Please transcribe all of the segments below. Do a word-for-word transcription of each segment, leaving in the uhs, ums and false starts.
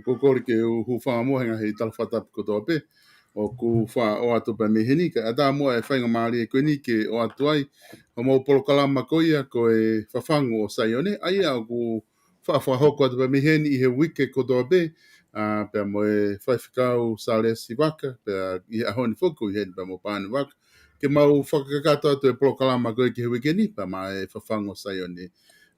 ʻOku ou kole ke u hūfanga muʻa he ngaahi tala fakatapu kotoa pē ʻoku faʻa ʻoatu pē mei heni, kae ʻatā muʻa e faingamālie ko eni ke ʻoatu ai homau polokalama ko ia ko e Fafangu ʻo Saione, ʻa ia ʻoku faʻa fakahoko atu pē mei heni ʻi he uike kotoa pē, ʻa, pea mo e Faifekau Salesi Vaka, pea ʻi he ʻaho ni foki ʻi heni pea mo Pane Vaka, ke mau fakakakato atu e polokalama ko ia ki he uike ni, pea maʻa e Fafangu ʻo Saione.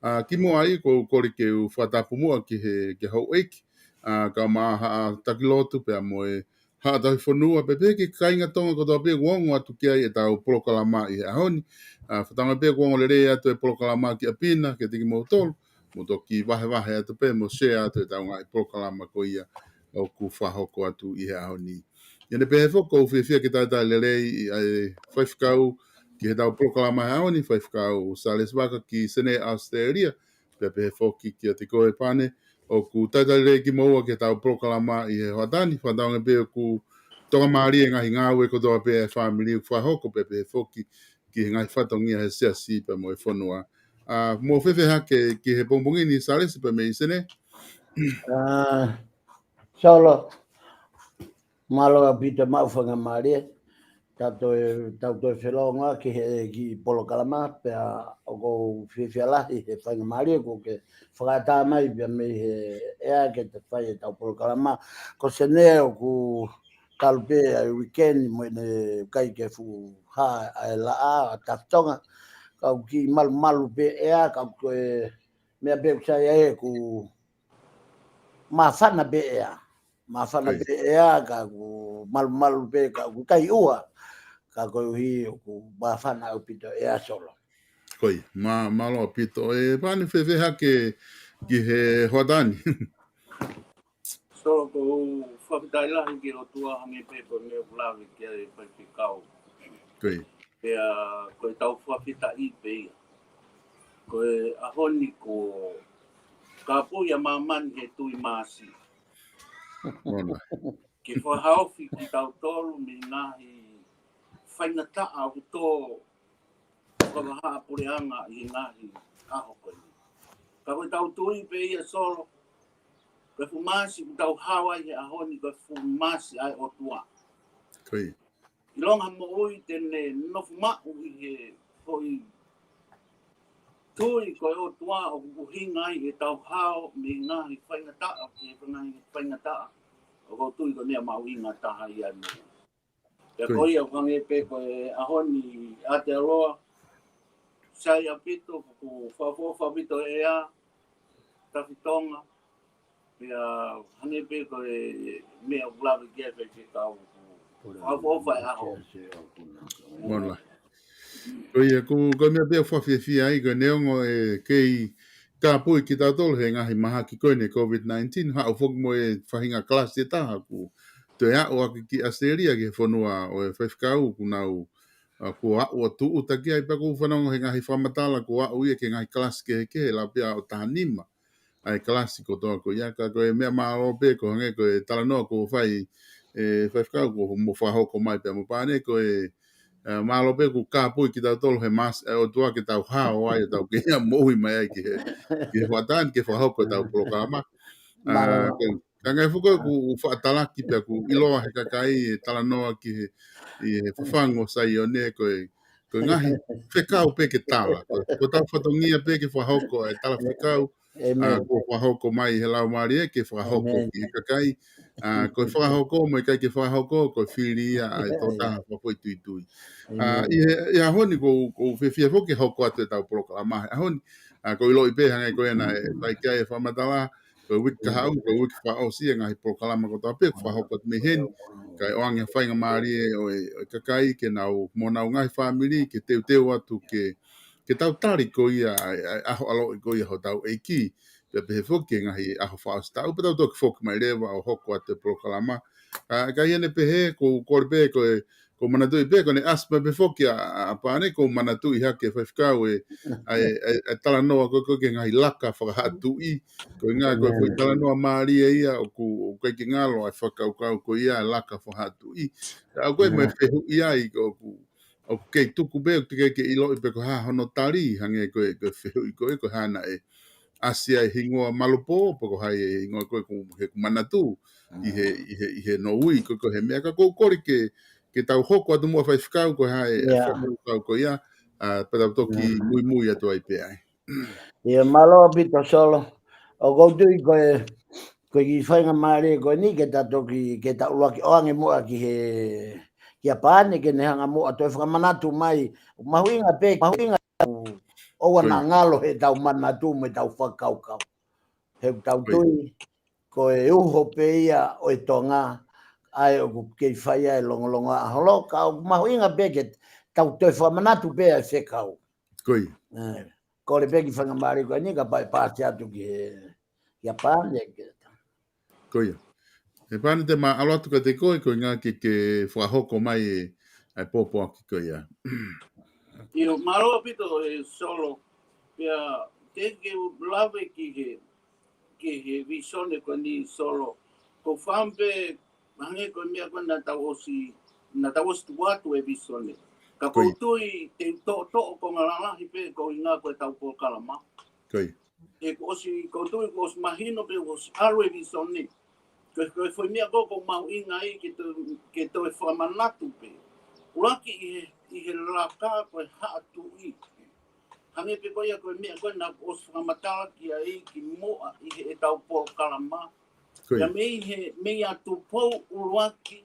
ʻA, kimuʻa ai, ʻoku ou kole ke u fakatapu muʻa ki he, ki he houʻeiki, ʻa, kae ʻumaʻā haʻa taki lotu pea mo e haʻa tauhi fonua, pea pehē ki he kāinga Tonga kotoa pē ʻoku ongo atu ki ai ʻetau polokalama ʻi he ʻaho ni. ʻA, fakatauange pē ʻoku ongo lelei atu e polokalama ki ʻapi na, kiate kimoutolu, mou toki vahevahe atu pē, mou share atu ʻetau ngaahi polokalama ko ia ʻoku fakahoko atu ʻi he ʻaho ni. ʻI heʻene pehē foki, ʻoku ou fiefia ke talitali lelei ʻa e Faifekau ki heʻetau polokalama he ʻaho ni, Faifekau Salesi Vaka ki Senē, ʻAositelēlia, pea pehē foki kiate koe Pane, ʻoku talitali lelei kimoua ki heʻetau polokalama ʻi he hoʻatā ni, fakatauange pē ʻoku tokamālie e ngaahi ngāue kotoa pē ʻa e fāmili ʻoku fakahoko, pea pehē foki ki he ngaahi fatongia he siasi pea mo e fonua. ʻA, mou fēfē hake ki he pongipongi ni Salesi pea mei Senē? ʻA, Solo, mālō ʻaupito maʻu faingamālie, tau toe, tau toe felōngoaki he kiʻi polokalama, pea ʻoku ou fiefia lahi he faingamālie kuo ke fakaʻatā mai pea mei he ʻea ke te fai ʻetau polokalama. Ko Senē ʻoku kalu pē ʻa e uike ni mo ʻene ʻikai ke fuʻu hā ʻa e laʻā ʻa Tafitonga. Ka ʻoku kiʻi malumalu pē ʻea, ka ko e meʻa pē ʻoku sai ai ʻoku māfana pē ʻea. Māfana pē ʻea, ka ʻoku malumalu pē, ka ʻoku ʻikai ʻuha. Ka koeʻuhi ʻoku māfana ʻaupito ʻea Solo. Ko ia, mā, mālō ʻaupito. ʻE Pane, fēfē hake ki he hoʻatā ni? Solo, ʻoku ou fakafetaʻi lahi ki he ʻOtua hangē pē ko e meʻa ʻoku lave ki ai e Faifekau. Ko ia. Pea ko ʻetau fakafetaʻi pē ia. Ko e ʻaho ni kuo kāpui ʻa māmani he tui māsi. Ke fakahaofi kitautolu mei he ngaahi faingataʻa ʻoku tō fakahā puleʻanga ʻi he ngaahi ʻaho ko eni. Ka ko ʻetau tui pē ia Solo, ko e fuʻu māsi ʻoku tau hao ai he ʻaho ni, ko e fuʻu māsi ʻa e ʻOtua. Ko ia. ʻIlonga moʻui te ne nofo maʻu ʻi he foʻi tui ko e ʻOtua ʻoku ʻuhinga ai ʻetau hao mei he ngaahi faingataʻa ki he ngaahi faingataʻa. ʻOku ou tui ko e meʻa mahuʻinga taha ia ʻi moʻui. Pea ko ia ʻoku hangē pē ko e ʻaho ni Aotearoa, sai ʻaupito, ʻoku fakaʻofoʻofa ʻaupito e ʻea, Tafitonga, pea hangē pē ko e meʻa ʻoku lave ki ai e Faifekau, ʻoku fakaʻofoʻofa e ʻaho. Mālō. Ko ia, ko, ko e meʻa pē ʻoku ou fiefia ai, ko e neongo ʻe kei kāpui kitautolu he ngaahi mahaki ko eni COVID nineteen, haʻu foki mo e faʻahinga kalasi ʻe taha ʻoku toe aʻu ʻaki ki ʻAositelēlia ki he fonua ʻo e Faifekau ʻoku nau ʻa, kuo aʻu ʻo tūʻuta ki ai, pea ʻoku ou fanongo he ngaahi fakamatala kuo aʻu ia ki he ngaahi kalasi kehekehe, lau pē ʻo taha nima ʻa e kalasi kotoa ko ia. Ka ko e meʻa mālō pē, ko e hangē ko e talanoa kuo fai ʻe Faifekau, kuo mo fakahoko mai pea mo Pane, ko e, ʻa, mālō pē kuo kāpui kitautolu he masi ʻa e ʻOtua ke tau hao ai, ʻo tau kei moʻui mai ai ki he, ki he fakatātā ni ke fakahoko ʻetau polokalama. ʻA, Mālō. Ko e, ka ngai fuko ku u fakatalaki pea kuo ʻiloa he kakai e talanoa ki he, ʻi he fafangu ʻo Saione, ko e, ko e ngaahi fekau pē ke tala. Ko, ko ʻetau fatongia pē ke fakahoko e tala fekau, ʻa, ʻĒmeni. Kuo fakahoko mai he Laumālie ke fakahoko ʻĒmeni. Ki he kakai. ʻA, ko e fakahoko mo e ʻikai ke fakahoko, ko e fili ia ʻa e tokotaha fakafoʻituitui. ʻA, ʻĒmeni. ʻI he, ʻi he ʻaho ni ko, ko u fiefia foki ke hoko atu ʻetau polokalama he ʻaho ni. ʻA, ko e ʻiloʻi pē hangē ko ia naʻe fai ki ai e fakamatala, ko e uike kahaʻu, ko e uike fakaʻosi e ngaahi polokalama kotoa pē, fakahoko atu mei heni, kae ʻoange ha faingamālie ʻo e, ʻo e kakai ke nau, mo ʻenau ngaahi fāmili, ke teuteu atu ke, ke tau tali ko ia ʻa e, ʻa e ʻaho ʻaloʻi ko ia hotau ʻEiki, pea pehē foki ki he ngaahi ʻaho fakaʻosi taʻu, pea tau toki foki mai leva ʻo hoko atu e polokalama. ʻA, ka ʻi heʻene pehē, ko u kole pē, ko e, ko u manatuʻi pē, ko ʻene ʻasi mai pē foki ʻa, ʻa, ʻa Pane, ko u manatuʻi hake Faifekau e, ʻa e, ʻa e, ʻa e talanoa ko, ko e ki he ngaahi laka fakahaʻatuʻi, ko e ngaahi, ko e, ko e ʻĒmeni. Talanoa mālie ia, ʻoku, ʻoku ʻikai ke ngalo ʻa e fakakaukau ko ia e laka fakahaʻatuʻi. ʻA, ʻoku ʻi ai mo e, ʻĒmeni, fehuʻi ai, ko ʻoku, ʻoku kei tuku pē, ʻoku teʻeki ke ʻiloʻi pe ko e hā hono tali, hangē ko e, ko e fehuʻi ko e, ko e hā naʻe ʻasi ai e hingoa Malupō, pe ko hai e hingoa ko e, ko e, he ʻoku manatu ʻi he, ʻi he, ʻi he nounou ko e, ko e he meʻa ka ko u kole ke, ke tau hoko atu muʻa Faifekau ko e hā e, ʻa e, ʻa e fakakaukau ko ia, ʻa, pea tau toki, ʻa, muimui atu ai pē ai. ʻIo, mālō ʻaupito Solo. ʻOku ou tui ko e, ko e kiʻi faingamālie ko eni ke ta toki, ke ta ʻuluaki ʻoange muʻa ki he, kia Pane ke ne hanga muʻa toe fakamanatu mai. Mahuʻinga pē, mahuʻinga ʻoua naʻa ngalo heʻetau manatu mo ʻetau fakakaukau. He ʻoku tau tui, ko e uho pē ia ʻo e Tonga, ʻa ē ʻoku kei fai ai e longolongoaʻa holo, ka ʻoku mahuʻinga pē ke tau toe fakamanatu pē ʻa e fekau. Ko ia. ʻE, kole pē kiʻi faingamālie ko eni kae pā-, pāsi atu ki he, kia Pane ke. Ko ia. ʻE Pane, te ma ʻalu atu kiate koe, ko e ʻuhinga ke, ke fakahoko mai e, ʻa e pōpoaki ko ia. ʻIo, mālō ʻaupito ē Solo. Pea, te ke u lave ki he, ki he visone ko eni Solo. Ko fam pē, hangē ko e meʻa ko ē naʻa tau ʻosi, naʻa tau ʻosi tuku atu e visone. Ka ko ia. Ko u tui te u toʻotoʻo konga lalahi pē ko e ʻuhinga ko ʻetau polokalama. Ko ia. ʻE kuo ʻosi, ko u tui kuo ʻosi mahino pē kuo ʻosi ʻalu e visone. Ko e, ko e foʻi meʻa ko ē ʻoku mahuʻinga ai ke toe, ke toe fakamanatu pē. ʻUluaki ʻi he, ʻi he laka ko e haʻatuʻi. Hangē pē ko ia ko e meʻa ko ē naʻa ku ʻosi fakamatala ki ai kimuʻa ʻi heʻetau polokalama. Ko ia. Pea mei he, mei a Tupou ʻuluaki,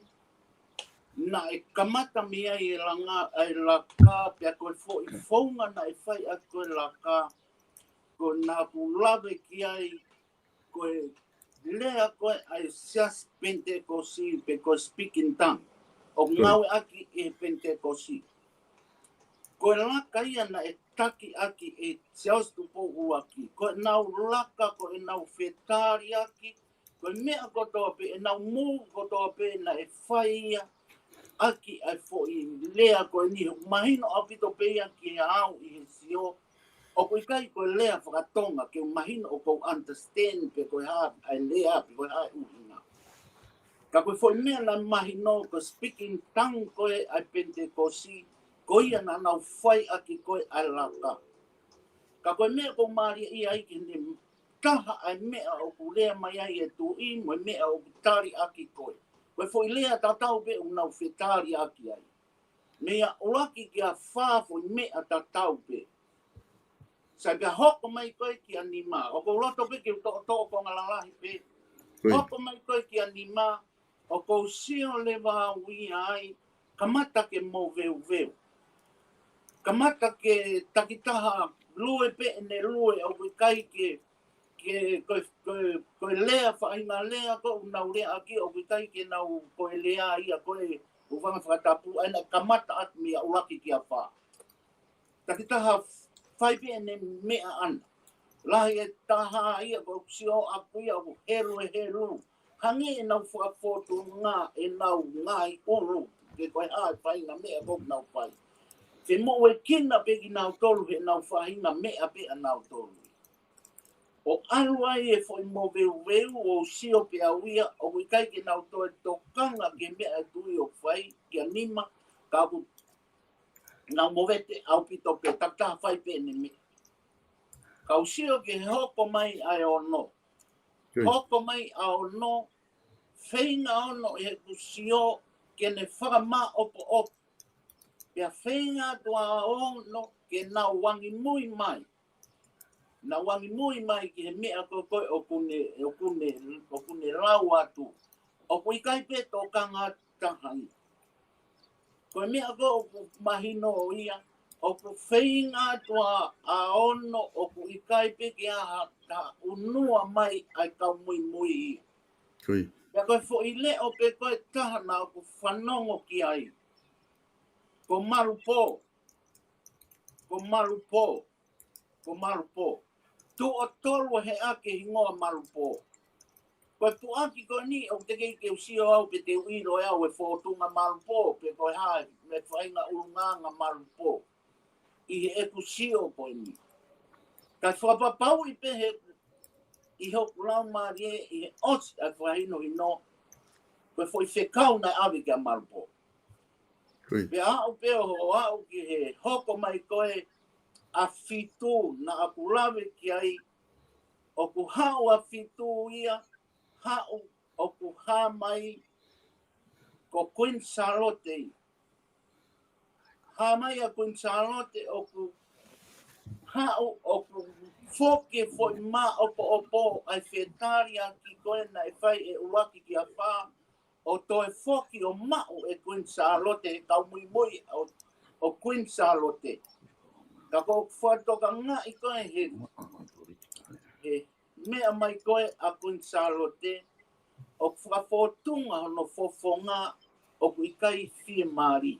naʻe kamata mei ai e langa, ʻa e laka, pea ko e foʻi founga naʻe fai ʻaki ko e laka, ko ē naʻa ku lave ki ai, ko e lea ko ē ʻa e Siasi Penitekosi, pe ko e speaking tongue. ʻOku, ko ia, ngāueʻaki ʻe he Penitekosi. Ko e laka ia naʻe taki ʻaki ʻe Siaosi Tupou ʻUluaki. Ko ʻenau laka, ko ʻenau fetaliʻaki, ko e meʻa kotoa pē, ʻenau mou kotoa pē naʻe fai ia ʻaki ʻa e foʻi lea ko eni. Mahino ʻaupito pē ia kiate au ʻi he sio. ʻOku ʻikai ko e lea fakatonga ke mahino ʻoku ou understand pe ko e hā ʻa e lea pe ko e hā e ʻuhinga. Ka ko e foʻi meʻa naʻe mahino ko e speaking tongue ko ē ʻa e Penitekosi, ko ia naʻa nau fai ʻaki ko ē ʻa e laka. Ka ko e meʻa ʻoku mālie ai ke ne taha ʻa e meʻa ʻoku lea mai ai e tuʻi mo e meʻa ʻoku tali ʻaki ko ē. Ko e foʻi lea tatau pē ʻoku nau fetaliʻaki ai. Mei a ʻuluaki ki a fā foʻi meʻa tatau pē. Sai pea hoko mai ko ē ki a nima. ʻOku ou loto pē ke u toʻotoʻo konga lalahi pē. Ko ia. Hoko mai ko ē ki a nima, ʻoku ou sio leva au ia ai, kamata ke moveuveu. Kamata ke takitaha lue pē ʻene lue, ʻoku ʻikai ke, ke, ko e, ko e, ko e lea faʻahinga lea ko ē ʻoku nau lea ʻaki, ʻoku ʻikai ke nau ko e lea ia ko ē ʻoku fanga fakatapu, ʻa ia naʻe kamata atu mei a ʻuluaki ki a fā. Takitaha fai pē ʻene meʻa ʻana. Lahi e taha ia ʻoku ou sio ʻaku ia ʻoku helu e helu. Hangē ʻenau fakafōtunga ʻenau ngaahi ʻulu, ke ko e hā e faʻahinga meʻa ʻoku nau fai. Ke moʻuekina pē kinautolu he nau faʻahinga meʻa pē ʻanautolu. ʻO ʻalu ai e foʻi moveuveu ʻo sio pē au ia, ʻoku ʻikai ke nau toe tokanga ki he meʻa ʻa e tuʻi ʻoku fai, ki he nima, ka ʻoku nau movete ʻaupito pē, takitaha fai pē ʻene meʻa. Kau sio ki he hoko mai ʻa e ono. Hoko mai ʻa ono, feinga ono ʻi heʻeku sio ke ne fakamāʻopoʻopo. Pea feinga atu ʻa ono ke nau angimui mai. Nau angimui mai ki he meʻa ko ē ʻoku ne, ʻoku ne, ʻoku ne lau atu. ʻOku ʻikai pē tokanga taha ia. Ko e meʻa ko ē ʻoku mahino ʻo ia, ʻoku feinga atu ʻa ono ʻoku ʻikai pē ke ʻi ai ha taha ʻunua mai ʻa e kau muimui ia. Pea ko e foʻi leʻo pē ko ē taha naʻa ku fanongo ki ai. Ko Malupō. Ko Malupō. Ko Malupō. Tuʻo tolu he ʻa e hingoa Malupō. Ko e puʻaki ko eni, ʻoku teʻeki ke u sio au pe te u ʻilo ʻe au e fōtunga Malupō, pe ko e hā e faʻahinga ʻulungaanga Malupō. ʻI heʻeku sio ko eni. Ka fakapapauʻi pē he, ʻi hoku laumālie, ʻi he ʻosi ʻa e fakahinohino, ko e foʻi fekau naʻe ʻave kia Malupō. Pea aʻu pē ʻo aʻu ki he hoko mai ko ē ʻa fitu naʻa ku lave ki ai, ʻoku haʻu ʻa fitu ia, haʻu ʻoku hā mai ko Queen Charlotte ia. Hā mai ʻa Queen Charlotte ʻoku haʻu ʻoku foki e foʻi māʻopoʻopo ʻa e fetaliaki ko ē naʻe fai ʻe ʻuluaki ki he fā, ʻo toe foki ʻo maʻu ʻe Queen Charlotte he kau muimui ʻo, ʻo Queen Charlotte. Ka ko e fakatokangaʻi ko ē he, he meʻa mai ko ē ʻa Queen Charlotte, ʻoku fakafōtunga hono fofonga ʻoku ʻikai fiemālie.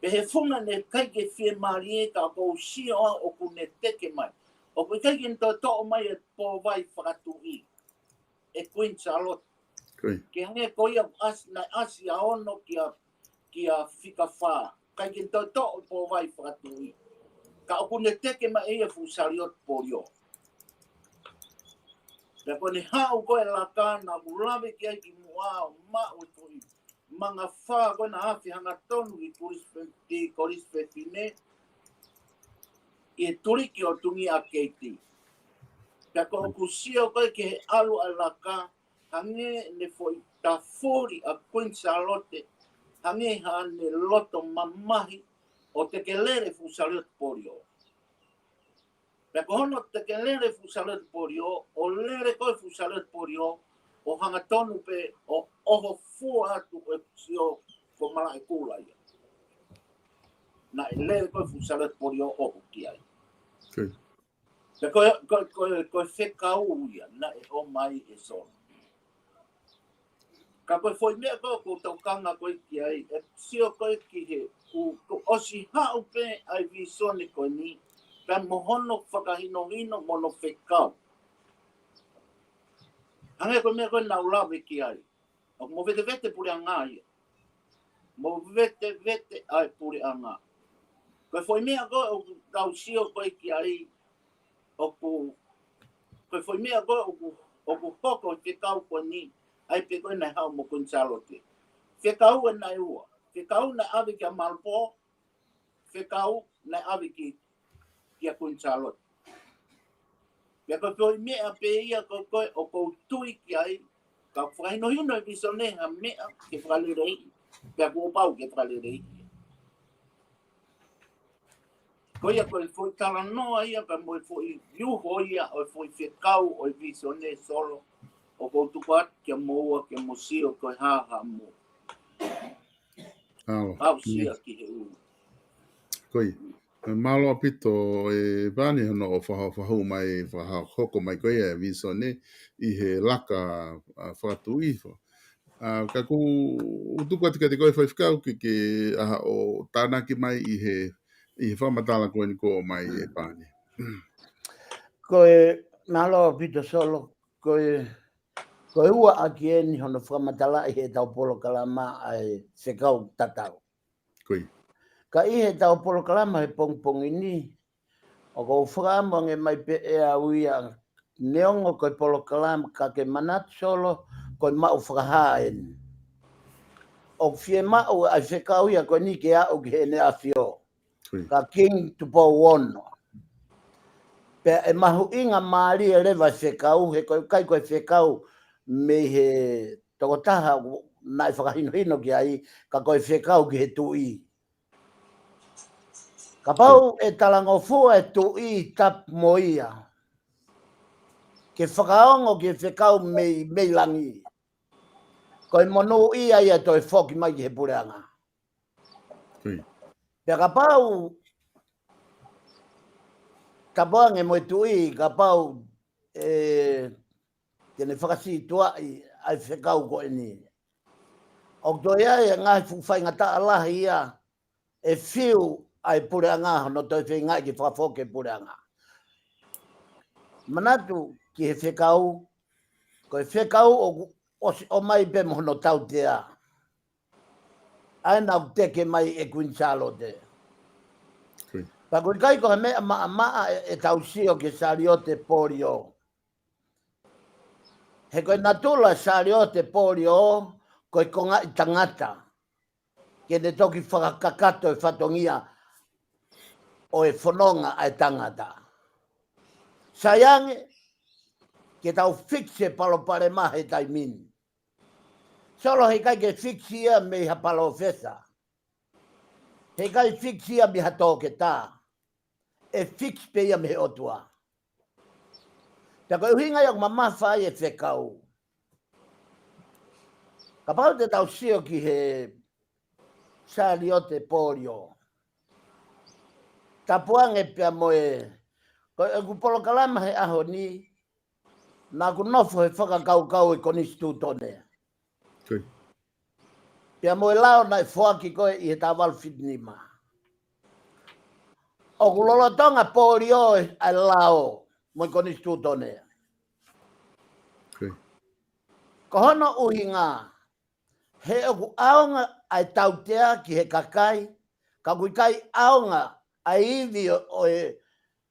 Pea he funga naʻe ʻikai ke fiemālie ka ʻoku ou sio au ʻoku ne teke mai. ʻOku ʻikai ke ne toe toʻo mai e pōvai fakatuʻi ʻe Queen Charlotte. Ke hangē ko ia ʻasi, naʻe ʻasi ʻa ono kia, kia fika fā. ʻIkai ke ne toe toʻo e pōvai fakatuʻi. Ka ʻoku ne teke mai ʻe ia e fuʻu saliote polio. Pea ko ʻene haʻu ko ē e laka naʻa ku lave ki ai kimuʻa ʻo maʻu e foʻi mangafā ko ē naʻe afe hangatonu ki Kolisi Fe-, ki Kolisi Fefine. ʻI he tuliki ʻo Tungia Keiti. Pea ko ʻeku sio ko ē ki he ʻalu ʻa e laka, hangē ne foʻi tafuli ʻa Queen Charlotte, hangē haʻane loto mamahi ʻo teke lele e fuʻu saliote polio. Pea ko hono teke lele e fuʻu saliote polio, ʻo lele ko ē e fuʻu saliote polio, ʻo hangatonu pē ʻo ʻoho fua atu ʻeku sio ko Malaʻekula ia. Naʻe lele ko ē e fuʻu saliote polio ʻo ʻoho ki ai. Pea ko e, ko e, ko e, ko e fekau ia naʻe ʻomai ʻe Solo. Ka ko e foʻi meʻa ko ē ʻoku ou tokanga ko ē ki ai, ʻeku sio ko ē ki he, ʻoku, ʻoku ʻosi haʻu pē ʻa e visone ko eni, pea mo hono fakahinohino mo hono fekau. Hangē ko e meʻa ko ē naʻa ku lave ki ai. ʻOku movetevete puleʻanga ia. Movetevete ʻa e puleʻanga. Ko e foʻi meʻa ko ē ʻoku tau sio ko ē ki ai, ʻoku, ko e foʻi meʻa ko ē ʻoku, ʻoku hoko e fekau ko eni, ʻa e pē ko ē naʻe haʻu mo Queen Charlotte. Fekau ʻe naʻe ua. Fekau naʻe ʻave kia Malupō, fekau naʻe ʻave ki, kia Queen Charlotte. Pea ko e foʻi meʻa pē ia ko ē ʻoku ou tui ki ai, ka fakahinohino e visone ha meʻa ke fakaleleiʻi. Pea kuo pau ke fakaleleiʻi. Ko ia ko e foʻi talanoa ia pea mo e foʻi uho ia ʻo e foʻi fekau ʻo e visone Solo. ʻOku ou tuku atu kia moua ke mo sio ko e hā haʻamou aʻusia ki he ʻulu. Ko ia. Mālō ʻaupito ʻEpani hono ʻo faʻa, faʻa hū mai, faʻa hoko mai ko ia e visone ʻi he laka, ʻa, fakatuʻi hifo. ʻA, ka ʻoku ou tuku atu kiate koe Faifekau ke, ke ʻaha ʻo tānaki mai ʻi he, ʻi he fakamatala ko eni kuo ʻomai ʻEpani. Ko e, mālō ʻaupito Solo, ko e, ko e ua ʻaki eni hono fakamatalaʻi heʻetau polokalama ʻa e fekau tatau. Ko ia. Ka ʻi heʻetau polokalama he pongipongi ni, ʻoku ou fakaʻamu ange mai pē ʻe au ia, neongo ko e polokalama ka ke manatu Solo, ko e maʻu fakahā eni. ʻOku fiemaʻu ʻa e fekau ia ko eni ke aʻu ki Heʻene ʻAfio. Ka Kingi Tupou Ono. Pea ʻe mahuʻinga mālie leva e fekau, he ko e ʻikai ko e fekau mei he tokotaha naʻe fakahinohino ki ai, ka ko e fekau ki he tuʻi. Kapau ʻe talangofua e tuʻi tapu mo ia ke fakaongo ki he fekau mei, mei langi, ko e monūʻia ia ʻe toe foki mai ki he puleʻanga. Pea kapau tapu ange mo e tuʻi, kapau ʻe te ne fakasītuʻaʻi ʻa e fekau ko eni, ʻoku toe ʻi ai e ngaahi fuʻu faingataʻa lahi ia ʻe fiu ʻa e puleʻanga hono toe feingaʻi ke fakafoki e puleʻanga. Manatu ki he fekau, ko e fekau ʻoku ʻosi ʻomai pē mo hono tautea ʻa ē naʻe teke mai ʻe Kuini Sālote. Pea ʻoku ʻikai ko ha meʻa maʻamaʻa ʻe, ʻetau sio ki he Saliote Polio. He ko e natula Saliote Polio, ko e kongaʻi tangata ke ne toki fakakakato e fatongia ʻo e fononga ʻa e tangata. Sai ange ke tau fix e palopalema he taimi ni. Solo, heʻikai ke fix ia mei ha palōfesa. Heʻikai fix ia mei ha toketā. ʻE fix pē ia mei he ʻOtua. Pea ko e ʻuhinga ia ʻoku mamafa ai e fekau. Kapau te tau sio ki he Saliote Polio, tapu ange pea mo e, ko ʻeku polokalama he ʻaho ni, naʻa ku nofo he fakakaukau e konisitūtone pea mo e lao naʻe foaki ko ē ʻi he taha valu fitu nima. ʻOku lolotonga Polio ʻa e lao mo e konisitūtone. Ko hono ʻuhinga, he ʻoku ʻaonga ʻa e tautea ki he kakai, ka ʻoku ʻikai ʻaonga ʻa e ivi ʻo, ʻo e,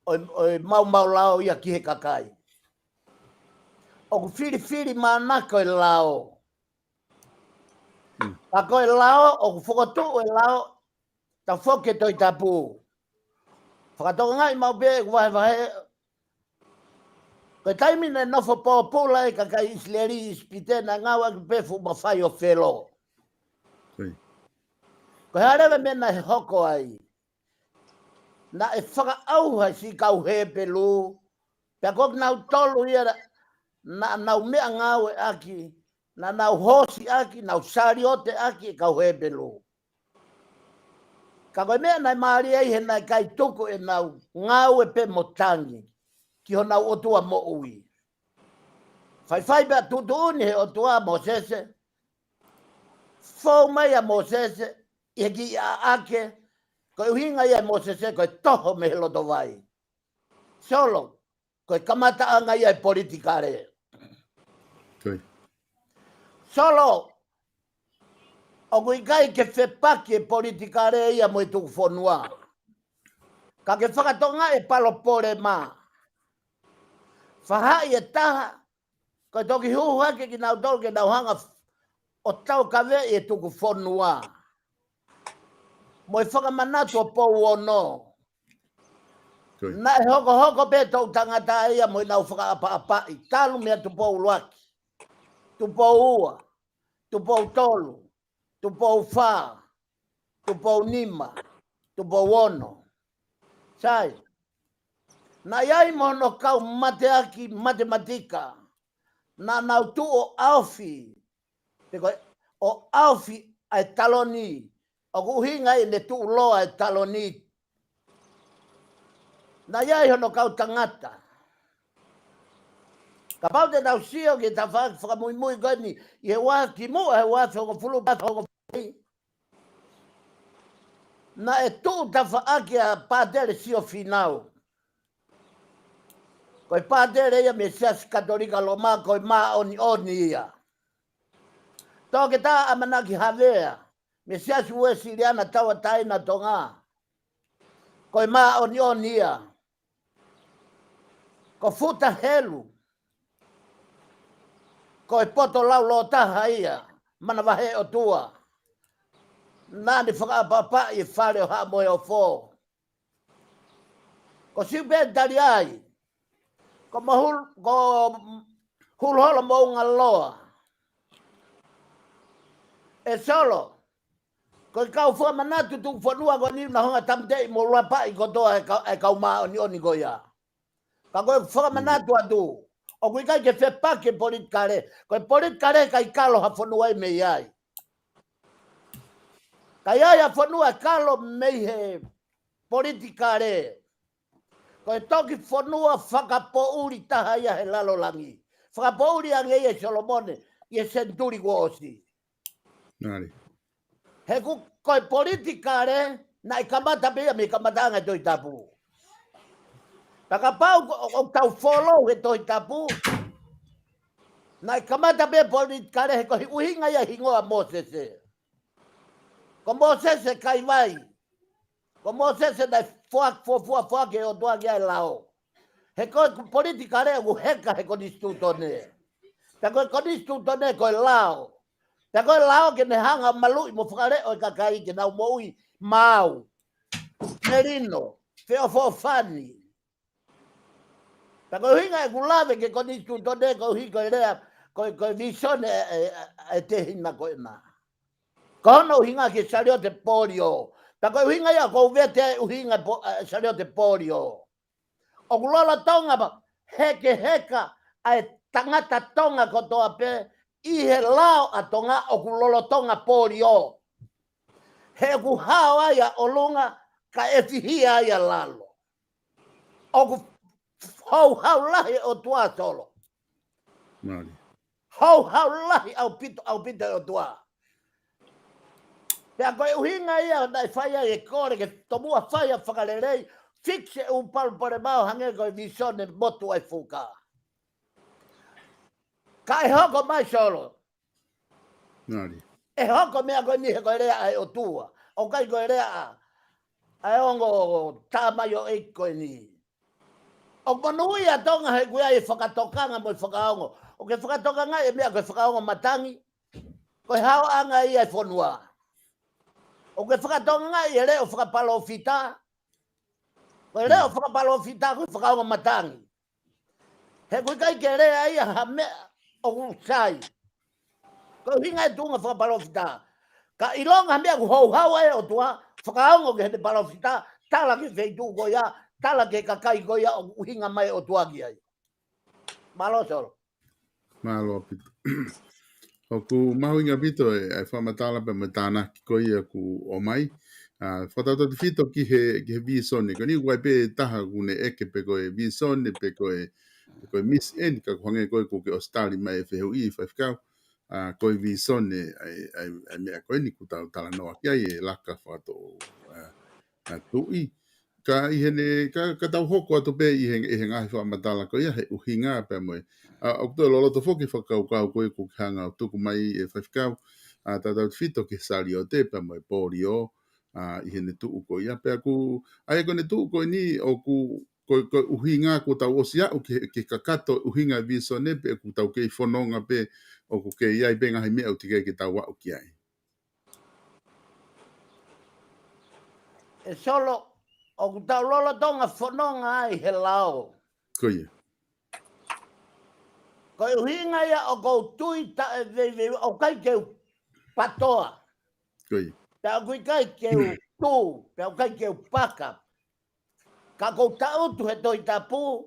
ʻo e, ʻo e maumau lao ia ki he kakai. ʻOku filifilimānako e lao. Ka ko e lao, ʻoku fokotuʻu e lao, tafoki e Tohi Tapu. Fakatokangaʻi maʻu pē ʻeku vahevahe. Ko e taimi naʻe nofo pōpula ai e kakai ʻIsileli ʻi ʻIsipite, naʻe ngāueʻaki pē fuʻu mafai ʻo Felo. Ko e hā leva e meʻa naʻe hoko ai? Naʻe fakaʻauha siʻi kau Hepelū, pea ko kinautolu ia naʻa nau meʻangāueʻaki, naʻa nau hoosi ʻaki, nau saliote ʻaki e kau Hepelū. Ka ko e meʻa naʻe mālie ai he naʻe ʻikai tuku ʻenau ngāue pē mo tangi ki honau ʻOtua moʻui. Faifai pea tuʻutuʻuni he ʻOtua ʻa Mōsese, fou mai ʻa Mōsese ʻi he kiʻi ʻaʻake, ko e ʻuhinga ia ʻe Mōsese ko e toho mei he loto vai. Solo, ko e kamataʻanga ia e politikale. Solo, ʻoku ʻikai ke fepaki e politikale ia mo e tuku fonua. Ka ke fakatokangaʻi e palopalema. Fahaʻi e taha, ko e toki hū hake kinautolu ke nau hanga ʻo taukaveʻi e tuku fonua mo e fakamanatu ʻo Tupou Ono. Naʻe hokohoko pē toʻu tangata ia mo ʻenau fakaʻapaʻapaʻi, talu meia Tupou ʻUluaki, Tupou Ua, Tupou Tolu, Tupou Fā, Tupou Nima, Tupou Ono. Sai, naʻe ʻi ai mo hono kau mateaki matematika, naʻa nau tuʻu ʻo ʻaofi, pe ko e, ʻo ʻaofi ʻa e taloni, ʻoku ʻuhinga ʻi heʻene tuʻu loa e taloni. Naʻe ʻi ai hono kau tangata. Kapau te tau sio ki he tafaʻaki fakamuimui ko eni, ʻi he ua kimuʻa he ua afe hongofulu, hongofulu. Naʻe tuʻu tafaʻaki ʻa Pātele Sio Fīnau. Ko e pātele ia mei he Siasi Katolika Loma, ko e māʻoniʻoni ia. Toketā ʻAmanaki Havea, mei he Siasi Uēsiliana Tauʻatāina Tonga. Ko e māʻoniʻoni ia. Ko Futa Helu, ko e poto laulōtaha ia, manavahē ʻOtua. Naʻa ne fakaʻapaʻapaʻi e fale ʻo Haʻa Moheofo. Ko Siupeni Taliai, ko Mahul-, ko Huluholo Moʻungaloa. ʻE Solo, ko e kau fakamanatu tuʻufonua ko eni naʻa nau hanga ʻo tāmateʻi mo lapaʻi kotoa e kau, e kau māʻoniʻoni ko ia. Ka ko e fakamanatu atu, ʻoku ʻikai ke fepaki e politikale, ko e politikale ʻikai kalo ha fonua ia mei ai. Ka ʻi ai ha fonua ʻe kalo mei he politikale, ko e toki fonua fakapoʻuli taha ia he lalo langi. Fakapoʻuli ange ia ʻe Solomone ʻi he senituli kuo ʻosi. Ngali. He ko, ko e politikale, naʻe kamata pē ia mei he kamataʻanga e Tohi Tapu. Ka kapau ʻoku, ʻoku tau follow he Tohi Tapu, naʻe kamata pē politikale he ko e ʻuhinga ia e hingoa Mōsese. Ko Mōsese Kaivai. Ko Mōsese naʻe foaki, fuofua foaki ʻe he ʻOtua ki ai e lao. He ko e politikale ʻoku heka he konisitūtone. Pea ko e konisitūtone ko e lao. Pea ko e lao ke ne hanga ʻo maluʻi mo fakaleʻo e kakai ke nau moʻui maau, melino, feʻofoʻofani. Pea ko e ʻuhinga ʻeku lave ki he konisitūtone koeʻuhi ko e lea, ko e, ko e vīsone ʻa e, ʻa e, ʻa e tehina ko ena. Ko hono ʻuhinga ki he saliote polio. Pea ko e ʻuhinga ia ʻoku ou vete ai e ʻuhinga e po-, ʻa e saliote polio. ʻOku lolotonga pē hekeheka ʻa e tangata Tonga kotoa pē ʻi he lao ʻa Tonga, ʻoku lolotonga polio. He ʻoku hao ai ʻa ʻolunga kae fihia ai ʻa lalo. ʻOku houhau lahi e ʻOtua, Solo. Ngali. Houhau lahi ʻaupito, ʻaupito e ʻOtua. Pea ko e ʻuhinga ia naʻe fai ai e kole ke tomuʻa fai ha fakalelei, fix e ʻū palopalema ʻo hangē ko e vīsone motu ʻa e fuka. Ka ʻe hoko mai, Solo. Ngali. ʻE hoko e meʻa ko eni he ko e lea ʻa e ʻOtua. ʻOku ʻikai ko e lea ʻa, ʻa e ongo tamaioʻeiki ko eni. ʻOku monūʻia ʻa Tonga he ʻoku ʻi ai e fakatokanga mo e fakaongo. ʻOku ke fakatokangaʻi e meʻa ko e fakaongo matangi, ko e haoʻanga ia e fonua. ʻOku ke fakatokangaʻi e leʻo fakapalōfita, ko e leʻo fakapalōfita ko e fakaongo matangi. He ʻoku ʻikai ke lea ia ha meʻa ʻoku sai. Ko e ʻuhinga e tuʻunga fakapalōfita. Ka ʻilonga ha meʻa ʻoku houhau ai e ʻOtua, fakaongo ki heʻene palōfita, tala ki he feituʻu ko ia, tala ki he kakai ko ia ʻoku ʻuhinga mai e ʻOtua ki ai. Mālō, Solo. Mālō ʻaupito. ʻOku mahuʻinga ʻaupito e, e fakamatala pea mo e tānaki ko ia ʻoku ʻomai. ʻA, fakatautautefito ki he, ki he vīsone. Ko eni ʻoku ʻi ai pē taha ʻoku ne ʻeke pe ko e vīsone, pe ko e, pe ko e mission, ka ʻoku hangē ko ē ʻoku ke ʻosi tali mai e fehuʻi, Faifekau. ʻA, ko e vīsone, ʻa e, ʻa e, ʻa e meʻa ko eni ʻoku tau talanoa ki ai, e laka fakatoʻo, ʻa, ʻa tuʻi. Ka ʻi heʻene, ka, ka tau hoko atu pē ʻi he, ʻi he ngaahi fakamatala ko ia he ʻuhinga pea mo e. ʻA, ʻoku toe loloto foki e fakakaukau ko ē ʻoku ke hanga ʻo tuku mai, ʻe Faifekau, ʻa, tautautefito ki he saliote pea mo e polio, ʻa, ʻi heʻene tuʻu ko ia. Pea ʻoku, ʻa ia ko ʻene tuʻu ko eni ʻoku, ko, ko e ʻuhinga ʻoku tau ʻosi aʻu ki he, ki he kakato ʻuhinga e vīsone pe ʻoku tau kei fononga pē ʻoku kei ʻi ai pē ngaahi meʻa ʻoku teʻeki ke tau aʻu ki ai. ʻE Solo, ʻoku tau lolotonga fononga ai he lao. Ko ia. Ko e ʻuhinga ia ʻoku ou tui taʻeveiveiua, ʻoku ʻikai ke u patoa. Ko ia. Pea ʻoku ʻikai ke u tū, pea ʻoku ʻikai ke u paka. Ka ʻoku ou tangutu he Tohi Tapu,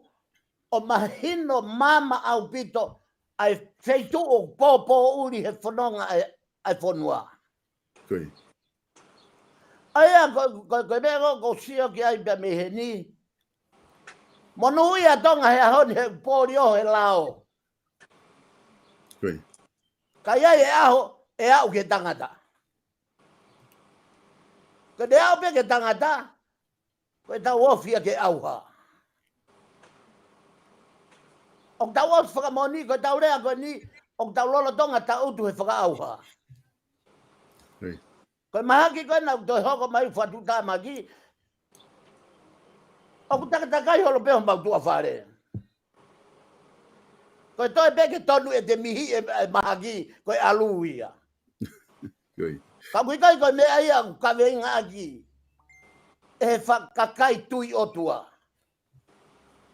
ʻo mahino maama ʻaupito ʻa e feituʻu ʻoku pōpōʻuli he fononga ʻa e, ʻa e fonua. Ko ia. ʻA ia, ko, ko, ko e meʻa ko ē ʻoku ou sio ki ai pea mei heni. Monūʻia ʻa Tonga he ʻaho ni he polio he lao. Ko ia. Ka ʻi ai e ʻaho, ʻe aʻu ki he tangata. Ka ʻe aʻu pē ki he tangata, ko ʻetau ofi ia ki he ʻauha. ʻOku tau ʻosi fakamoʻoni, ko ʻetau lea ko eni, ʻoku tau lolotonga tangutu he fakaʻauha. Hei. Ko e mahaki ko ē naʻa ku toe hoko mai ʻo fakatuʻutāmaki, ʻoku takatakai holo pē homau tuʻa fale. Ko e toe pē ke tonu ʻete mihiʻi e, e mahaki, ko e ʻalu ia. Ka ʻoku ʻikai ko e meʻa ia ʻoku kaveinga ʻaki ʻe he fa-, kakai tui ʻOtua.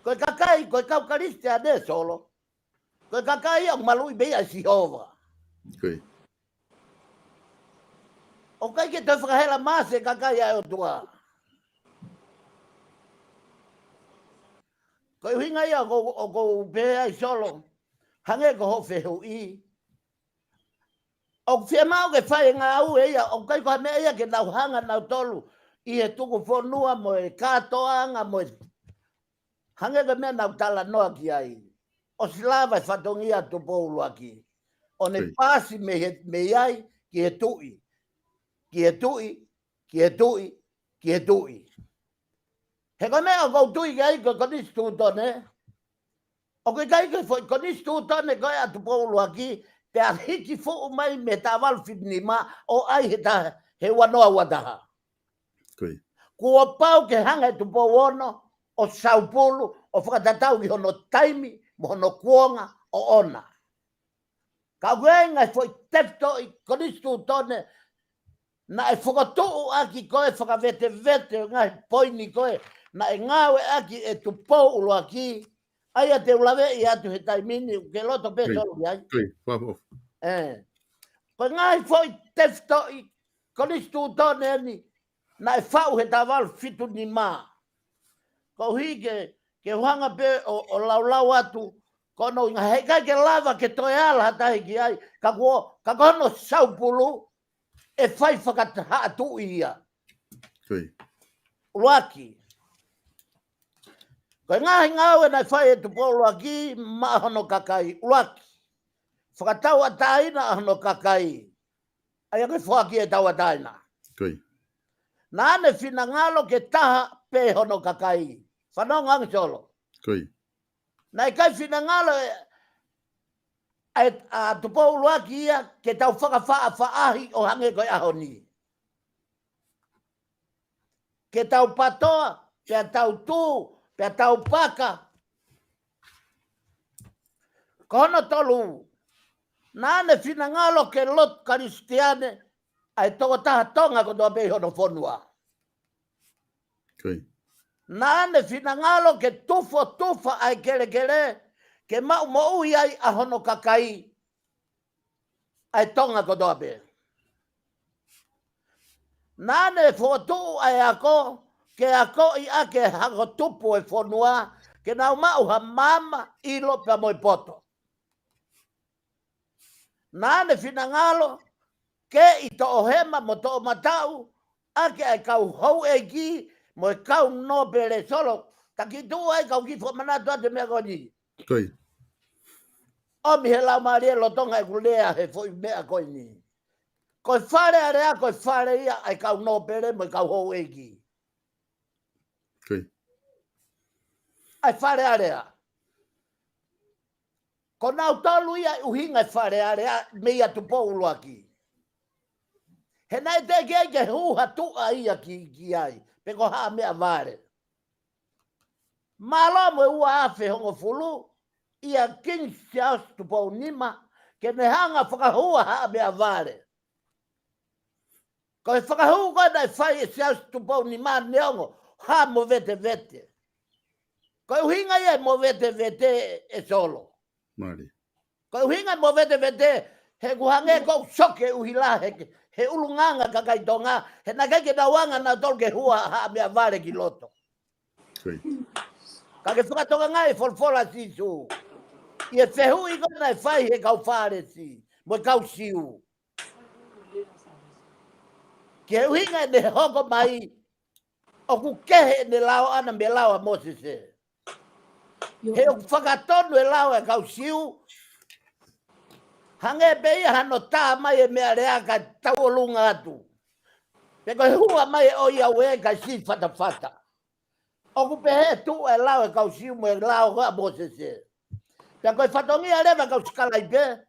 Ko e kakai, ko e kau Kalisitiane, Solo. Ko e kakai ia ʻoku maluʻi pē ia ʻe Sihova. ʻOku ʻikai ke toe fakahela mai e kakai ʻa e ʻOtua. Ko e ʻuhinga ia ʻoku, ʻoku ou pehē ai, Solo, hangē ko hoʻo fehuʻi, ʻoku fiemaʻu ke fai e ngāue ia, ʻoku ʻikai ko ha meʻa ia ke nau hanga nautolu ʻi he tuku fonua mo e kātoanga mo e, hangē ko e meʻa naʻa ku talanoa ki ai. ʻOsi lava e fatongia ʻa Tupou ʻUluaki ʻo ne paasi mei he, mei ai ki he tuʻi. Ki he tuʻi, ki he tuʻi, ki he tuʻi. He ko e meʻa ʻoku ou tui ki ai ko e konisitūtone. ʻOku ʻikai ko e foʻi konisitūtone ko ē ʻa Tupou ʻUluaki, pea hiki fuʻu mai mei he taha valu fitu nima ʻo ʻai he taha, he ua noa ua taha. Kuo pau ke hanga ʻe Tupou Ono ʻo saupulu, ʻo fakatatau ki hono taimi, mo hono kuonga ʻoʻona. Ka ʻoku ʻi ai e ngaahi foʻi tefitoʻi konisitūtone naʻe fokotuʻu ʻaki ko e fakavetevete ʻo e ngaahi poini ko ē naʻe ngāueʻaki ʻe Tupou ʻUluaki, ʻa ia te u laveʻi atu he taimi ni, ke loto pē, Solo, ki ai. Ko e ngaahi foʻi tefitoʻi konisitūtone eni naʻe faʻu he taha valu fitu nima. Koeʻuhi ke, ke u hanga pē ʻo, ʻo laulau atu, ko hono ʻuhinga he ʻikai ke lava ke toe ala ha taha ki ai, ka kuo, ka ko hono saupulu ʻe fai fakataha atu ia. ʻUluaki. Ko e ngaahi ngāue naʻe fai ʻe Tupou ʻUluaki maʻa hono kakai, ʻuluaki. Fakatauʻatāina ʻa hono kakai. ʻA ia ko e foaki e tauʻatāina. Naʻa ne finangalo ke taha pē hono kakai. Fanongo ange, Solo. Naʻe ʻikai finangalo ʻe, ʻa, ʻa Tupou ʻUluaki ia ke tau fakafaʻafaʻahi ʻo hangē ko e ʻaho ni. Ke tau patoa, pea tau tū, pea tau paka. Ko hono tolu, naʻa ne finangalo ke lotu Kalisitiane ʻa e tokotaha Tonga kotoa pē ʻi hono fonua. Naʻa ne finangalo ke tufotufa ʻa e kelekele, ke maʻu moʻui ai ʻa hono kakai ʻa e Tonga kotoa pē. Naʻa ne fokotuʻu ʻa e ako, ke akoʻi ʻaki e hako tupu e fonua, ke nau maʻu ha maama, ʻilo pea mo e poto. Naʻa ne finangalo ke ʻi toʻohema mo toʻomataʻu ʻaki ʻa e kau houʻeiki mo e kau nōpele, Solo. Taki tuʻu ai kau kiʻi fakamanatu atu e meʻa ko eni. ʻOmi he Laumālie lolotonga ʻeku lea he foʻi meʻa ko eni. Ko e Fale Alea, ko e fale ia ʻa e kau nōpele mo e kau houʻeiki. ʻA e Fale Alea. Ko nautolu ia ʻuhinga e Fale Alea, meia Tupou ʻUluaki. He naʻe teʻeki ai ke hū ha tuʻa ia ki, ki ai, pe ko ha meʻavale. Mālō mo e ua afe hongofulu, ʻia King Siaosi Tupou Nima, ke ne hanga fakahū ha meʻavale. Ko e fakahū ko ē naʻe fai ʻe Siaosi Tupou Nima neongo ha movetevete. Ko e ʻuhinga ia e movetevete, ʻe Solo. Ko e ʻuhinga e movetevete, he ʻoku hangē ʻoku soke ʻuhila he, he ʻulungaanga kakai Tonga, he naʻe ʻikai ke nau anga nautolu ke hū ha meʻavale ki loto. Ka ke fakatokangaʻi e folofola ʻa Sīsū ʻi he fehuʻi ko ē naʻe fai he kau Fālesi mo e kau Siu. Ki he ʻuhinga ʻene hoko mai, ʻoku kehe ʻene lao ʻaʻana mei he lao ʻa Mōsese. He ʻoku fakatonu e lao ʻa e kau Siu, hangē pē ia hano tā mai e meʻalea kae tauʻolunga atu. Pe ko e hua mai e ʻoiauē kae siʻi fatafata. ʻOku pehē tuʻu e lao e kau Siu mo e lao ko ē ʻa Mōsese. Pea ko e fatongia leva e kau sikalaipe,